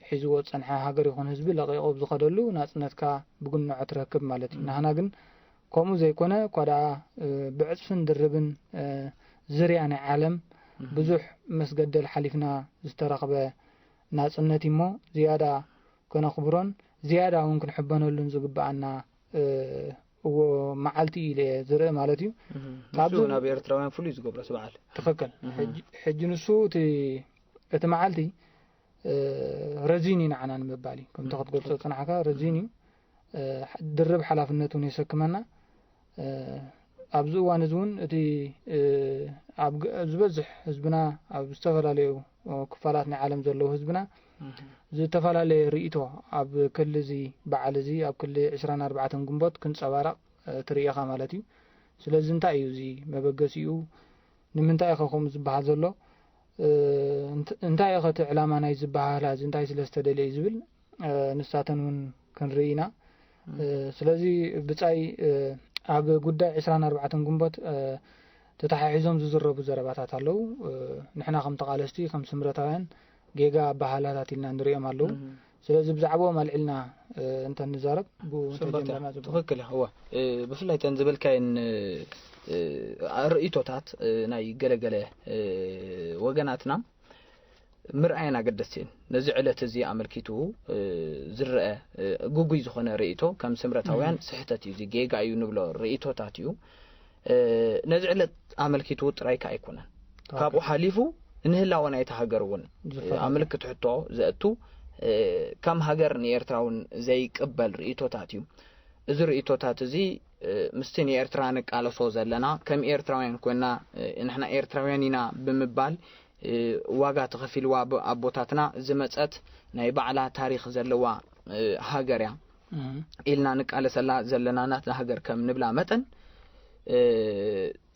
ሒዝዎ ዝጸንሐ ሃገር ይኹን ህዝቢ ለቒቑ ኣብ ዝኸደሉ ናጽነትካ ብጉንዖ ትረክብ ማለት እዩ። ናህና ግን ከምኡ ዘይኮነ፣ እኳ ደኣ፣ እ፣ ብዕጽፍን ድርብን፣ እ፣ ዝርያ ናይ ዓለም ብዙሕ መስገደል ሓሊፍና ዝተረኽበ ናጽነት እሞ፣ ዝያዳ ከነኽብሮን ዝያዳ እውን ክንሕበነሉን ዝግብኣና፣ እ፣ እዎ መዓልቲ እዩ ኢለ እየ ዝርኢ ማለት እዩ። እህ፣ ንሱ ካብዚ እውን ኣብ ኤርትራውያን ፍሉይ ዝገብሮ እቲ በዓል። ትኽክል። እህ። ሕጂ፣ ሕጂ ንሱ እቲ፣ እቲ መዓልቲ፣ እ፣ ረዚን እዩ ንዓና ንምባል እዩ። ከምቲ ክትገልጾ ዝጸናሕካ ረዚን እዩ። እ፣ ድርብ ሓላፍነት እውን የሰክመና። እ፣ ኣብዚ እዋን እዚ እውን እቲ፣ እ፣ ኣብ ግ-፣ ዝበዝሕ ህዝብና ኣብ ዝተፈላለዩ ክፋላት ናይ ዓለም ዘለዉ ህዝብና እህ። ዝተፈላለየ ርእይቶ ኣብ ክሊ እዚ በዓል እዚ፣ ኣብ ክሊ ዕስራን ኣርባዕተን ግንቦት ክንጸባረቕ፣ እ፣ ትርእኻ ማለት እዩ። ስለዚ እንታይ እዩ እዚ መበገሲኡ? ንምንታይ ኢኸ ከምኡ ዝበሃል ዘሎ? እ፣ እንት-፣ እንታይ ኢኸ እቲ ዕላማ ናይ ዝበሃህላ እዚ እንታይ ስለ ዝተደልየ እዩ ዝብል፣ እ፣ ንሳተን እውን ክንርኢ ኢና። እ፣ ስለዚ ብጻይ፣ እ፣ ኣብ ጉዳይ ዕስራን ኣርባዕተን ግንቦት ተተሓሒዞም ዝዝረቡ ዘረባታት ኣለዉ። ንሕና ከም ተቓለስቲ ከም ስምረታውያን ጌጋ ኣባሃላታት ኢልና ንሪኦም ኣለዉ። ስለዚ ብዛዕባኦም ኣልዒልና እንተንዛረብ ብኡ እንተጀመርና ጽቡቕ። ትኽክል እዋ። ብፍላይ ተን ዝበልካየን ርእይቶታት ናይ ገለገለ ወገናትና ምርኣየን ኣገደስቲ እየን። ነዚ ዕለት እዚ ኣመልኪቱ ዝረአ ግጉይ ዝኾነ ርእይቶ ከም ስምረታውያን ስሕተት እዩ፣ እዚ ጌጋ እዩ ንብሎ ርእይቶታት እዩ። ነዚ ዕለት ኣመልኪቱ ጥራይ ከ ኣይኮነን፣ ካብኡ ሓሊፉ ንህላወ ናይቲ ሃገር እውን ኣብ ምልክት ሕቶ ዘእቱ ከም ሃገር ንኤርትራ እውን ዘይቅበል ርእይቶታት እዩ። እዚ ርእይቶታት እዚ ምስቲ ንኤርትራ ንቃለሶ ዘለና ከም ኤርትራውያን ኮይና ንሕና ኤርትራውያን ኢና ብምባል ዋጋ ተኸፊልዋ ኣቦታትና ዝመጸት ናይ ባዕላ ታሪኽ ዘለዋ ሃገር እያ ኢልና ንቃለሰላ ዘለና ናትና ሃገር ከም ንብላ መጠን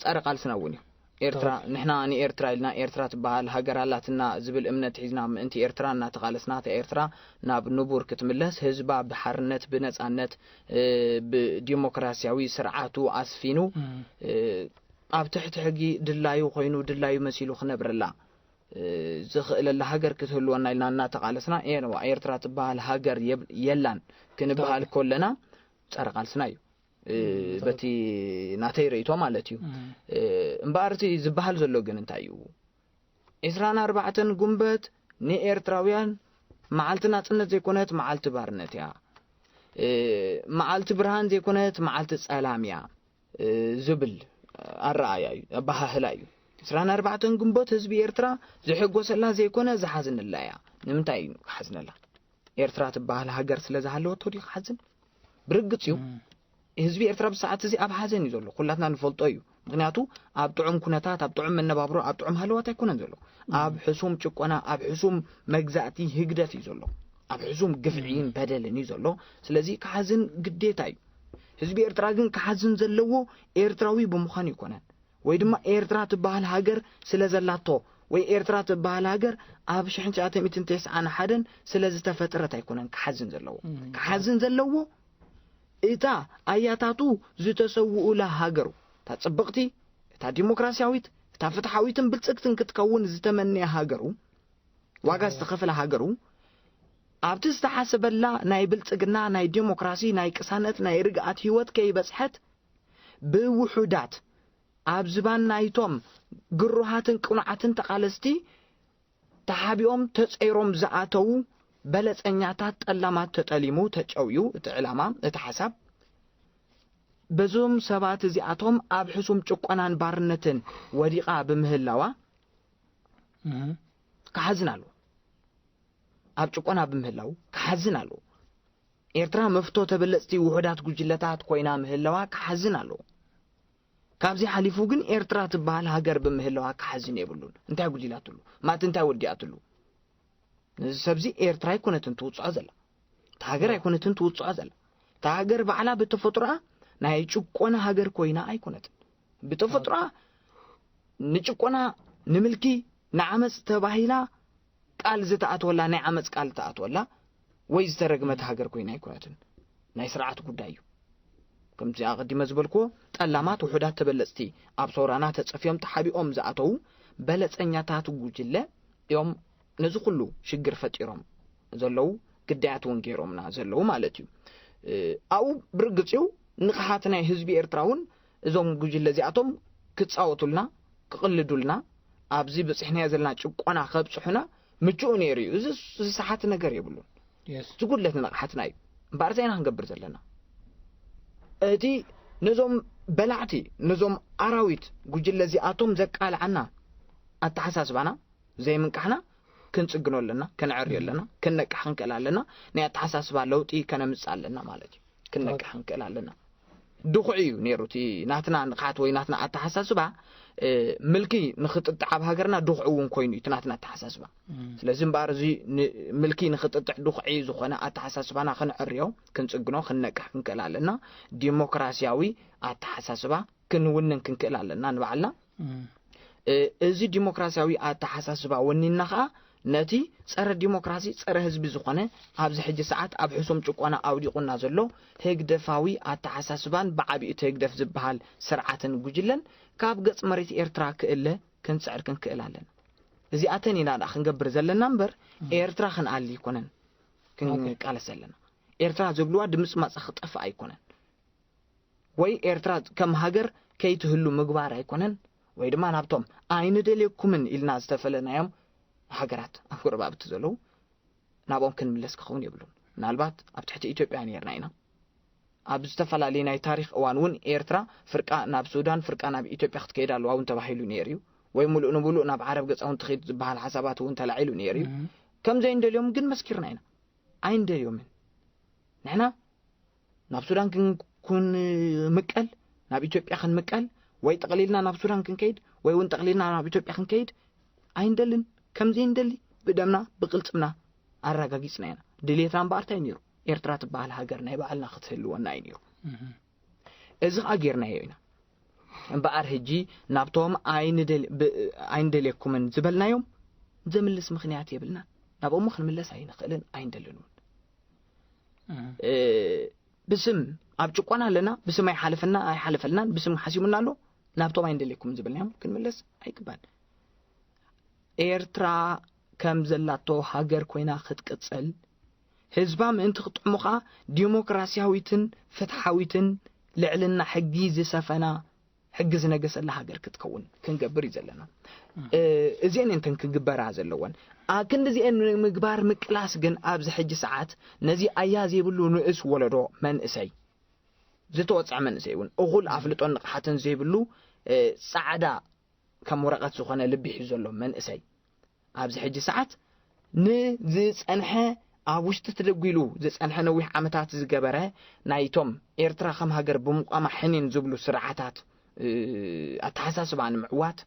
ጸረ ቃልስና እውን እዩ። ኤርትራ ንሕና ንኤርትራ ኢልና ኤርትራ ትበሃል ሃገር ኣላትና ዝብል እምነት ሒዝና ምእንቲ ኤርትራ እናተቓለስና እታ ኤርትራ ናብ ንቡር ክትምለስ ህዝባ ብሓርነት ብነጻነት ብዲሞክራሲያዊ ስርዓቱ ኣስፊኑ ኣብ ትሕቲ ሕጊ ድላዩ ኮይኑ ድላዩ መሲሉ ክነብረላ ዝኽእለላ ሃገር ክትህልወና ኢልና እናተቓለስና ኤርዋ ኤርትራ ትበሃል ሃገር የላን ክንበሃል ከለና ጸረ ቃልስና እዩ። በቲ ናተይ ርእይቶ ማለት እዩ። እምበኣር እቲ ዝበሃል ዘሎ ግን እንታይ እዩ? ዕስራን ኣርባዕተን ጉንበት ንኤርትራውያን መዓልቲ ናጽነት ዘይኮነት መዓልቲ ባርነት እያ፣ መዓልቲ ብርሃን ዘይኮነት መዓልቲ ጸላም እያ ዝብል ኣረኣያ እዩ፣ ኣበሃህላ እዩ። ዕስራን ኣርባዕተን ግንቦት ህዝቢ ኤርትራ ዝሕጎሰላ ዘይኮነ ዝሓዝንላ እያ። ንምንታይ እዩ ክሓዝነላ? ኤርትራ ትበሃል ሃገር ስለ ዝሃለወቶ ድዩ ክሓዝን? ብርግጽ እዩ። ህዝቢ ኤርትራ ብሰዓት እዚ ኣብ ሓዘን እዩ ዘሎ፣ ኩላትና ንፈልጦ እዩ። ምክንያቱ ኣብ ጥዑም ኩነታት፣ ኣብ ጥዑም መነባብሮ፣ ኣብ ጥዑም ሃለዋት ኣይኮነን ዘሎ። ኣብ ሕሱም ጭቆና፣ ኣብ ሕሱም መግዛእቲ ህግደፍ እዩ ዘሎ። ኣብ ሕሱም ግፍዒን በደልን እዩ ዘሎ። ስለዚ ክሓዝን ግዴታ እዩ። ህዝቢ ኤርትራ ግን ክሓዝን ዘለዎ ኤርትራዊ ብምዃኑ ኣይኮነን፣ ወይ ድማ ኤርትራ ትበሃል ሃገር ስለ ዘላቶ ወይ ኤርትራ ትበሃል ሃገር ኣብ ሽሕን ትሽዓተ ሚእትን ተስዓን ሓደን ስለ ዝተፈጥረት ኣይኮነን ክሓዝን ዘለዎ። ክሓዝን ዘለዎ እታ ኣያታቱ ዝተሰውኡላ ሃገሩ፣ እታ ጽብቕቲ፣ እታ ዲሞክራሲያዊት፣ እታ ፍትሓዊትን ብልጽግትን ክትከውን ዝተመነየ ሃገሩ፣ ዋጋ ዝተኸፈለ ሃገሩ፣ ኣብቲ ዝተሓሰበላ ናይ ብልጽግና፣ ናይ ዲሞክራሲ፣ ናይ ቅሳነት፣ ናይ ርግኣት ህይወት ከይበጽሐት ብውሑዳት ኣብ ዝባን ናይቶም ግሩሃትን ቅኑዓትን ተቓለስቲ ተሓቢኦም ተጸይሮም ዝኣተዉ በለጸኛታት ጠላማት ተጠሊሙ ተጨውዩ እቲ ዕላማ፣ እቲ ሓሳብ። በዞም ሰባት እዚኣቶም ኣብ ሕሱም ጭቆናን ባርነትን ወዲቓ ብምህላዋ ክሓዝን ኣለዎ። ኣብ ጭቆና ብምህላው ክሓዝን ኣለዎ። ኤርትራ መፍቶ ተበለጽቲ ውሑዳት ጉጅለታት ኮይና ምህላዋ ክሓዝን ኣለዎ። ካብዚ ሓሊፉ ግን ኤርትራ ትበሃል ሃገር ብምህላዋ ክሓዝን የብሉን። እንታይ ጉዲላትሉ? ማለት እንታይ ወዲኣትሉ? ነዚ ሰብዚ ኤርትራ ኣይኮነትን ትውጽዖ ዘላ። እታ ሃገር ኣይኮነትን ትውጽዖ ዘላ። እታ ሃገር ባዕላ ብተፈጥሮኣ ናይ ጭቆና ሃገር ኮይና ኣይኮነትን። ብተፈጥሮኣ ንጭቆና፣ ንምልኪ፣ ንዓመጽ ተባሂላ ቃል ዝተኣትወላ፣ ናይ ዓመጽ ቃል ዝተኣትወላ ወይ ዝተረግመት ሃገር ኮይና ኣይኮነትን። ናይ ስርዓት ጉዳይ እዩ። ከምዚ ኣቐዲመ ዝበልክዎ፣ ጠላማት ውሑዳት ተበለጽቲ ኣብ ሰውራና ተጸፍዮም ተሓቢኦም ዝኣተዉ በለጸኛታት ጉጅለ እዮም ነዚ ኩሉ ሽግር ፈጢሮም ዘለዉ፣ ግዳያት እውን ገይሮምና ዘለዉ ማለት እዩ። ኣብኡ ብርግጽ እዩ ንቕሓት ናይ ህዝቢ ኤርትራ እውን እዞም ጉጅለ እዚኣቶም ክጻወቱልና፣ ክቕልዱልና፣ ኣብዚ በጺሕናዮ ዘለና ጭቆና ከብጽሑና ምቹእ ነይሩ እዩ። እዚ ዝሰሓት ነገር የብሉን። የስ ዝጉድለት ንቕሓትና እዩ። እምበኣር እንታይ ኢና ክንገብር ዘለና? እቲ ነዞም በላዕቲ፣ ነዞም ኣራዊት ጉጅለ እዚኣቶም ዘቃልዓና ኣተሓሳስባና ዘይምንቃሕና ክንጽግኖ ኣለና፣ ከነዕርዮ ኣለና፣ ክንነቅሕ ክንክእል ኣለና። ናይ ኣተሓሳስባ ለውጢ ከነምጽእ ኣለና ማለት እዩ። ክንነቅሕ ክንክእል ኣለና። ድኹዒ እዩ ነይሩ እቲ ናትና ንቕሓት ወይ ናትና ኣተሓሳስባ። ምልኪ ንኽጥጥዕ ኣብ ሃገርና ድኹዒ እውን ኮይኑ እዩ እቲ ናትና ኣተሓሳስባ። ስለዚ እምበኣር እዚ ምልኪ ንኽጥጥዕ ድኹዒ ዝኾነ ኣተሓሳስባና ክንዕርዮ፣ ክንጽግኖ፣ ክንነቅሕ ክንክእል ኣለና። ዲሞክራሲያዊ ኣተሓሳስባ ክንውንን ክንክእል ኣለና ንባዕልና። እዚ ዲሞክራሲያዊ ኣተሓሳስባ ወኒንና ኸዓ ነቲ ጸረ ዲሞክራሲ፣ ጸረ ህዝቢ ዝኾነ፣ ኣብዚ ሕጂ ሰዓት ኣብ ሕሱም ጭቆና ኣውዲቑና ዘሎ ህግደፋዊ ኣተሓሳስባን ብዓቢኡ እቲ ህግደፍ ዝበሃል ስርዓትን ጉጅለን ካብ ገጽ መሬት ኤርትራ ክእለ ክንጽዕር ክንክእል ኣለና። እዚኣተን ኢና ደኣ ክንገብር ዘለና እምበር፣ ኤርትራ ክንኣሊ ኣይኮነን ክንቃለስ ዘለና። ኤርትራ ዝብልዋ ድምጽማጻ ክጠፍእ ኣይኮነን። ወይ ኤርትራ ከም ሃገር ከይትህሉ ምግባር ኣይኮነን፣ ወይ ድማ ናብቶም ኣይንደልየኩምን ኢልና ዝተፈለናዮም ሃገራት ኣብ ጎረባብቲ ዘለዉ ናብኦም ክንምለስ ክኸውን የብሉን። ምናልባት ኣብ ትሕቲ ኢትዮጵያ ነይርና ኢና። ኣብ ዝተፈላለዩ ናይ ታሪኽ እዋን እውን ኤርትራ ፍርቃ ናብ ሱዳን፣ ፍርቃ ናብ ኢትዮጵያ ክትከይድ ኣለዋ እውን ተባሂሉ ነይሩ እዩ። ወይ ሙሉእ ንሙሉእ ናብ ዓረብ ገጻ እውን ትኸይድ ዝበሃል ሓሳባት እውን ተላዒሉ ነይሩ እዩ። ከም ዘይንደልዮም ግን መስኪርና ኢና። ኣይንደልዮምን። ንሕና ናብ ሱዳን ክን-፣ ክንምቀል፣ ናብ ኢትዮጵያ ክንምቀል፣ ወይ ጠቕሊልና ናብ ሱዳን ክንከይድ፣ ወይ እውን ጠቕሊልና ናብ ኢትዮጵያ ክንከይድ ኣይንደልን። ከም ዘይንደሊ ብደምና ብቕልጽምና ኣረጋጊጽና ኢና። ድሌትና እምበኣር እንታይ ነይሩ? ኤርትራ ትበሃል ሃገር ናይ ባዕልና ክትህልወና እዩ ነይሩ። እዚ ኸኣ ጌርናዮ ኢና። እምበኣር ሕጂ ናብቶም ኣይንደል-፣ ብ-፣ ኣይንደልየኩምን ዝበልናዮም ዘምልስ ምኽንያት የብልናን። ናብኦም ክንምለስ ኣይንኽእልን ኣይንደልን እውን። እ፣ ብስም ኣብ ጭቆና ኣለና፣ ብስም ኣይሓለፈና ኣይሓለፈልናን፣ ብስም ሓሲሙና ኣሎ። ናብቶም ኣይንደልየኩምን ዝበልናዮም ክንምለስ ኣይግባን። ኤርትራ ከም ዘላቶ ሃገር ኮይና ክትቅጽል፣ ህዝባ ምእንቲ ክጥዕሞ ኸኣ ዲሞክራስያዊትን ፍትሓዊትን ልዕልና ሕጊ ዝሰፈና፣ ሕጊ ዝነገሰላ ሃገር ክትከውን ክንገብር እዩ ዘለና። እ፣ እዚአን እየን ክግበራ ዘለወን። ኣ፣ ክንዲ እዚአን ንምግባር ምቅላስ ግን ኣብዚ ሕጂ ሰዓት ነዚ ኣያ ዘይብሉ ንእስ ወለዶ መንእሰይ፣ ዝተወጽዐ መንእሰይ እውን እኹል ኣፍልጦን ንቕሓትን ዘይብሉ፣ እ፣ ጻዕዳ ከም ወረቐት ዝኾነ ልቢ ሒዙ ዘሎ መንእሰይ ኣብዚ ሕጂ ሰዓት ንዝጸንሐ፣ ኣብ ውሽጢ ተደጒሉ ዝጸንሐ ነዊሕ ዓመታት ዝገበረ ናይቶም ኤርትራ ከም ሃገር ብምቋማ ሕኒን ዝብሉ ስርዓታት፣ እ፣ ኣተሓሳስባ ንምዕዋት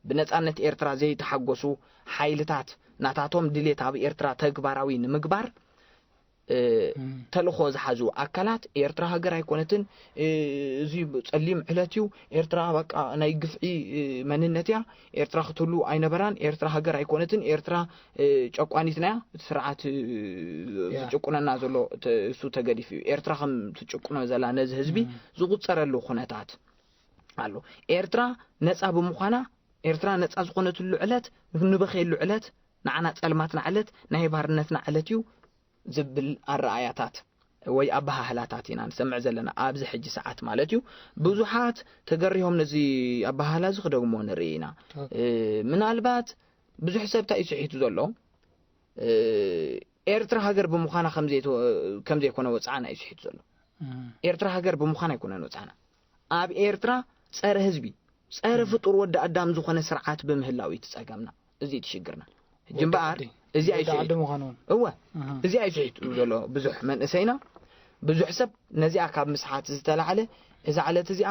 ብነጻነት ኤርትራ ዘይተሓጎሱ ሓይልታት ናታቶም ድሌት ኣብ ኤርትራ ተግባራዊ ንምግባር፣ እ፣ እም። ተልእኾ ዝሓዙ ኣካላት ኤርትራ ሃገር ኣይኮነትን፣ እ፣ እዚ ጸሊም ዕለት እዩ፣ ኤርትራ በቃ ናይ ግፍዒ፣ እ፣ መንነት እያ፣ ኤርትራ ክትህሉ ኣይነበራን፣ ኤርትራ ሃገር ኣይኮነትን፣ ኤርትራ፣ እ፣ ጨቋኒትና እያ፣ እቲ ስርዓት፣ እ፣ ያ። ዝጭቁነና ዘሎ ተ-፣ እሱ ተገዲፉ እዩ። ኤርትራ ከም ትጭቁኖ ዘላ ነዚ ህዝቢ እም። ዝቑጸረሉ ኩነታት ኣሎ። ኤርትራ ነጻ ብምዃና፣ ኤርትራ ነጻ ዝኾነትሉ ዕለት፣ ንበኸየሉ ዕለት፣ ንዓና ጸልማትና ዕለት፣ ናይ ባርነትና ዕለት እዩ ዝብል ኣረኣያታት ወይ ኣበሃህላታት ኢና ንሰምዕ ዘለና ኣብዚ ሕጂ ሰዓት ማለት እዩ። ብዙሓት ተገሪሆም ነዚ ኣበሃህላ እዚ ክደግሞ ንርኢ ኢና። ትኽክል። እ፣ ምናልባት ብዙሕ ሰብ እንታይ እዩ ስሒቱ ዘሎ? እ፣ ኤርትራ ሃገር ብምዃና ከም ዘይተ-፣ ከም ዘይኮነ ወጽዓና እዩ ስሒቱ ዘሎ። እም። ኤርትራ ሃገር ብምዃና ኣይኮነን ወጽዓና። ኣብ ኤርትራ ጸረ ህዝቢ፣ ጸረ ፍጡር ወዲ ኣዳም ዝኾነ ስርዓት ብምህላው እዩ እቲ ጸገምና። እዚ እዩ እቲ ሽግርና። ሕጂ ወዲ እምበኣር ዓዲ። እዚ ወዲ ኣይስሒቱ። ዓዲ ምዃኑ እውን። እወ፣ እህ። እዚ ኣይስሒቱ ዘሎ ብዙሕ መንእሰይና፣ ብዙሕ ሰብ ነዚኣ ካብ ምስሓት ዝተላዕለ እዛ ዕለት እዚኣ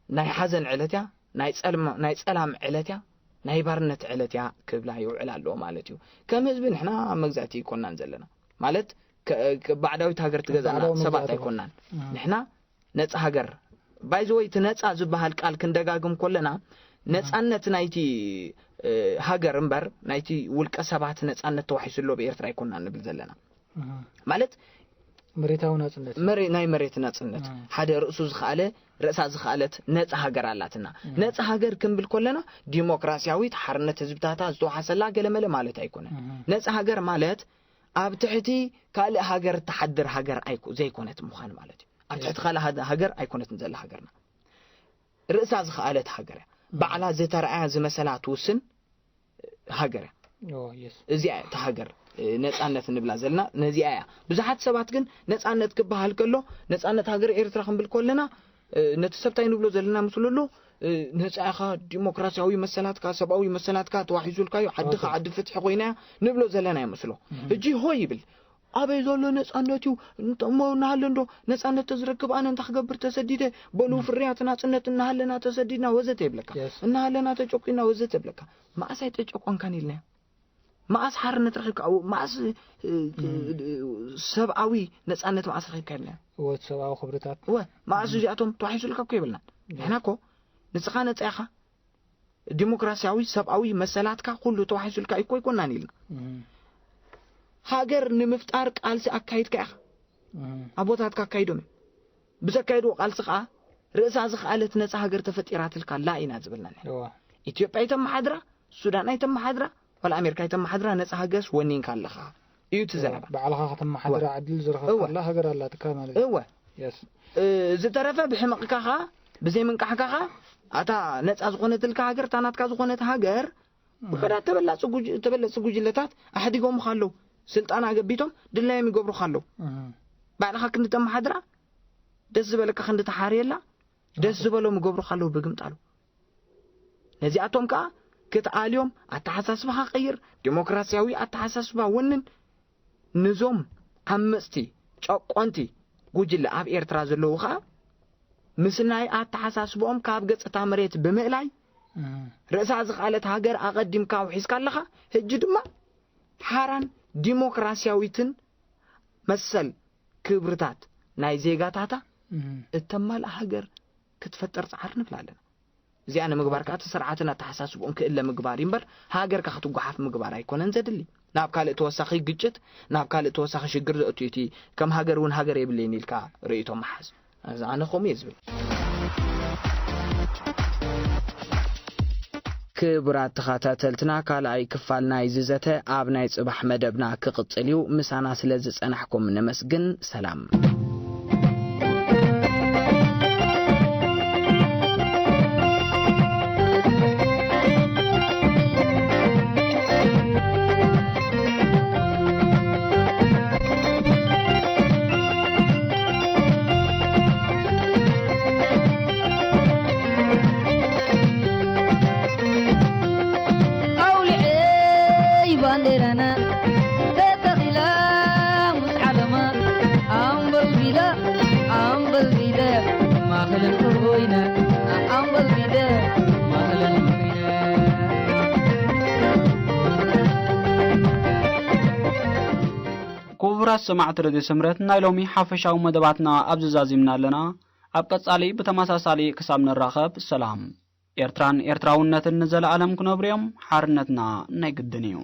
ናይ ሓዘን ዕለት እያ፣ ናይ ጸልማ-፣ ናይ ጸላም ዕለት እያ፣ ናይ ባርነት ዕለት እያ ክብላ ይውዕል ኣለዎ ማለት እዩ። ከም ህዝቢ ንሕና ኣብ መግዛእቲ ኣይኮናን ዘለና። ማለት ከ-፣ ከ-፣ ባዕዳዊት ሃገር ትገዛና ባዕዳዊ ሰባት መግዛእቲ ኣይኮናን። እህ። ንሕና ነጻ ሃገር። ባይ ዘ ወይ፣ እቲ ነጻ ዝበሃል ቃል ክንደጋግም ከለና፣ ነጻነት ናይቲ፣ እ፣ ሃገር እምበር፣ ናይቲ ውልቀ ሰባት ነጻነት ተዋሒሱ ኣሎ ብኤርትራ ኣይኮና ንብል ዘለና። እህ። ማለት፣ መሬታዊ ናጽነት። መሬ-፣ ናይ መሬት ናጽነት። እህ። ሓደ ርእሱ ዝኸኣለ፣ ርእሳ ዝኸኣለት ነጻ ሃገር ኣላትና። እህ። ነጻ ሃገር ክንብል ከለና፣ ዲሞክራስያዊት ሓርነት ህዝብታታ ዝተዋሓሰላ ገለመለ ማለት ኣይኮነን። እህ። ነጻ ሃገር ማለት፣ ኣብ ትሕቲ ካልእ ሃገር እትሓድር ሃገር ኣይኮ-፣ ዘይኮነት ምዃን ማለት እዩ። ኣብ ትሕቲ ካልእ ሃ-፣ ሃገር ኣይኮነትን ዘላ ሃገርና። ርእሳ ዝኸኣለት ሃገር እያ። ባዕላ ዝተረኣያ ዝመሰላ ትውስን ሃገር እያ። ኦ፣ የስ። እዚኣ እያ እታ ሃገር፣ እ፣ ነጻነት እንብላ ዘለና ነዚኣ እያ። ብዙሓት ሰባት ግን ነጻነት ክበሃል ከሎ፣ ነጻነት ሃገር ኤርትራ ክንብል ከለና፣ እ፣ ነቲ ሰብ እንታይ ንብሎ ዘለና ምስሉ ኣሎ፣ እ፣ ነጻ ኢኻ፣ ዲሞክራስያዊ መሰላትካ፣ ሰብኣዊ መሰላትካ ተዋሒዙልካ እዩ፣ ዓድኻ ኦኬ። ዓዲ ፍትሒ ኮይና እያ ንብሎ ዘለና ይመስሎ። እህ። ሕጂ ሆይ ይብል፣ ኣበይ ዘሎ ነጻነት እዩ? እንተ-፣ እሞ እናሃለ እንዶ ነጻነት ተዝረክብ ኣነ እንታይ ክገብር ተሰዲደ? በሉ እም። ፍርያት ናጽነት እናሃለና ተሰዲድና ወዘተ ይብለካ። የስ። እናሃለና ተጨቁና ወዘተ ይብለካ። መኣስ ኣይተጨቆንካን ኢልናዮ? መኣስ ሓርነት ረኺብካ? ኣብ-፣ መኣስ፣ እ፣ እ፣ እም። ሰብኣዊ ነጻነት መኣስ ረኺብካ ኢልናዮ? ህይወት ሰብኣዊ ክብርታት። እወ፣ መኣስ እም። እዚኣቶም ተዋሒሱልካ እኮ ይብልናን። የስ። ንሕና እኮ ንስኻ ነጻ ኢኻ። ዲሞክራሲያዊ ሰብኣዊ መሰላትካ ኩሉ ተዋሒሱልካ እኮ ኣይኮናን ኢልና። ሃገር ንምፍጣር ቃልሲ ኣካይድካ ኢኻ። ኣቦታትካ ኣካይዶም እዮም። ብዘካየድዎ ቃልሲ ከዓ ርእሳ ዝኸኣለት ነፃ ሃገር ተፈጢራትልካ ኣላ ኢና ዝብልና ንሕና። ኢትዮጵያ ኣይተመሓድራ፣ ሱዳን ኣይተመሓድራ፣ ዋላ ኣሜሪካ ኣይተመሓድራ፣ ነፃ ሃገርስ ወኒንካ ኣለኻ እዩ እቲ ዘረባ። ባዕልኻ ከተመሓድራ ዕድል ዝረኸብካላ ሃገር ኣላትካ ማለት እዩ። እወ። ዝተረፈ ብሕመቕካ ኸዓ፣ ብዘይምንቃሕካ ኸዓ፣ ኣታ ነፃ ዝኾነትልካ ሃገር፣ እታ ናትካ ዝኾነት ሃገር፣ ውሑዳት ተበላፂ ጉጅ-፣ ተበለፅቲ ጉጅለታት ኣሕዲጎምኻ ኣለዉ። ስልጣን ኣገቢቶም ድላዮም ይገብሩኻ ኣለዉ። ባዕልኻ ክንዲ ተመሓድራ ደስ ዝበለካ ክንዲ ተሓርየላ ደስ ዝበሎም ይገብሩኻ ኣለዉ ብግምጣሉ። ነዚኣቶም ከኣ ክትኣልዮም ኣተሓሳስባኻ ቀይር፣ ዲሞክራሲያዊ ኣተሓሳስባ ወንን። ንዞም ዓመጽቲ ጨቆንቲ ጉጅለ ኣብ ኤርትራ ዘለዉ ከኣ ምስ ናይ ኣተሓሳስብኦም ካብ ገጽ እታ መሬት ብምእላይ ርእሳ ዝኸኣለት ሃገር ኣቐዲምካ ውሒዝካ ኣለኻ። ሕጂ ድማ ሓራን ዲሞክራሲያዊትን መሰል ክብርታት ናይ ዜጋታታ እተማልእ ሃገር ክትፈጥር ጻዕር ንብል ኣለና። እዚኣ ንምግባር ከኣ እቲ ስርዓትን ኣተሓሳስብኡን ክእለ ምግባር እዩ እምበር ሃገርካ ክትጓሓፍ ምግባር ኣይኮነን ዘድሊ። ናብ ካልእ ተወሳኺ ግጭት፣ ናብ ካልእ ተወሳኺ ሽግር ዘእቱ እዩ እቲ ከም ሃገር እውን ሃገር የብለይን ኢልካ ርእይቶ ምሓዝ። እዚ ኣነ ከምኡ እየ ዝብል። ክቡራት ተኸታተልትና፣ ካልኣይ ክፋል ናይዚ ዘተ ኣብ ናይ ጽባሕ መደብና ክቕጽል እዩ። ምሳና ስለ ዝጸናሕኩም ነመስግን። ሰላም። ኣውሊዐይ ባንዴራና ተተኺላ ምስ ዓለማ ኣምበልቢላ ኣምበልቢለ ማኽልን ኮይና ኣምበልቢለ ማኽልን ኮይና። ክቡራት ሰማዕቲ ሬድዮ ስምረት፣ ናይ ሎሚ ሓፈሻዊ መደባትና ኣብዚ ዛዚምና ኣለና። ኣብ ቀጻሊ ብተመሳሳሊ ክሳብ ንራኸብ ሰላም። ኤርትራን ኤርትራውነትን ንዘለኣለም ክነብሩ እዮም። ሓርነትና ናይ ግድን እዩ።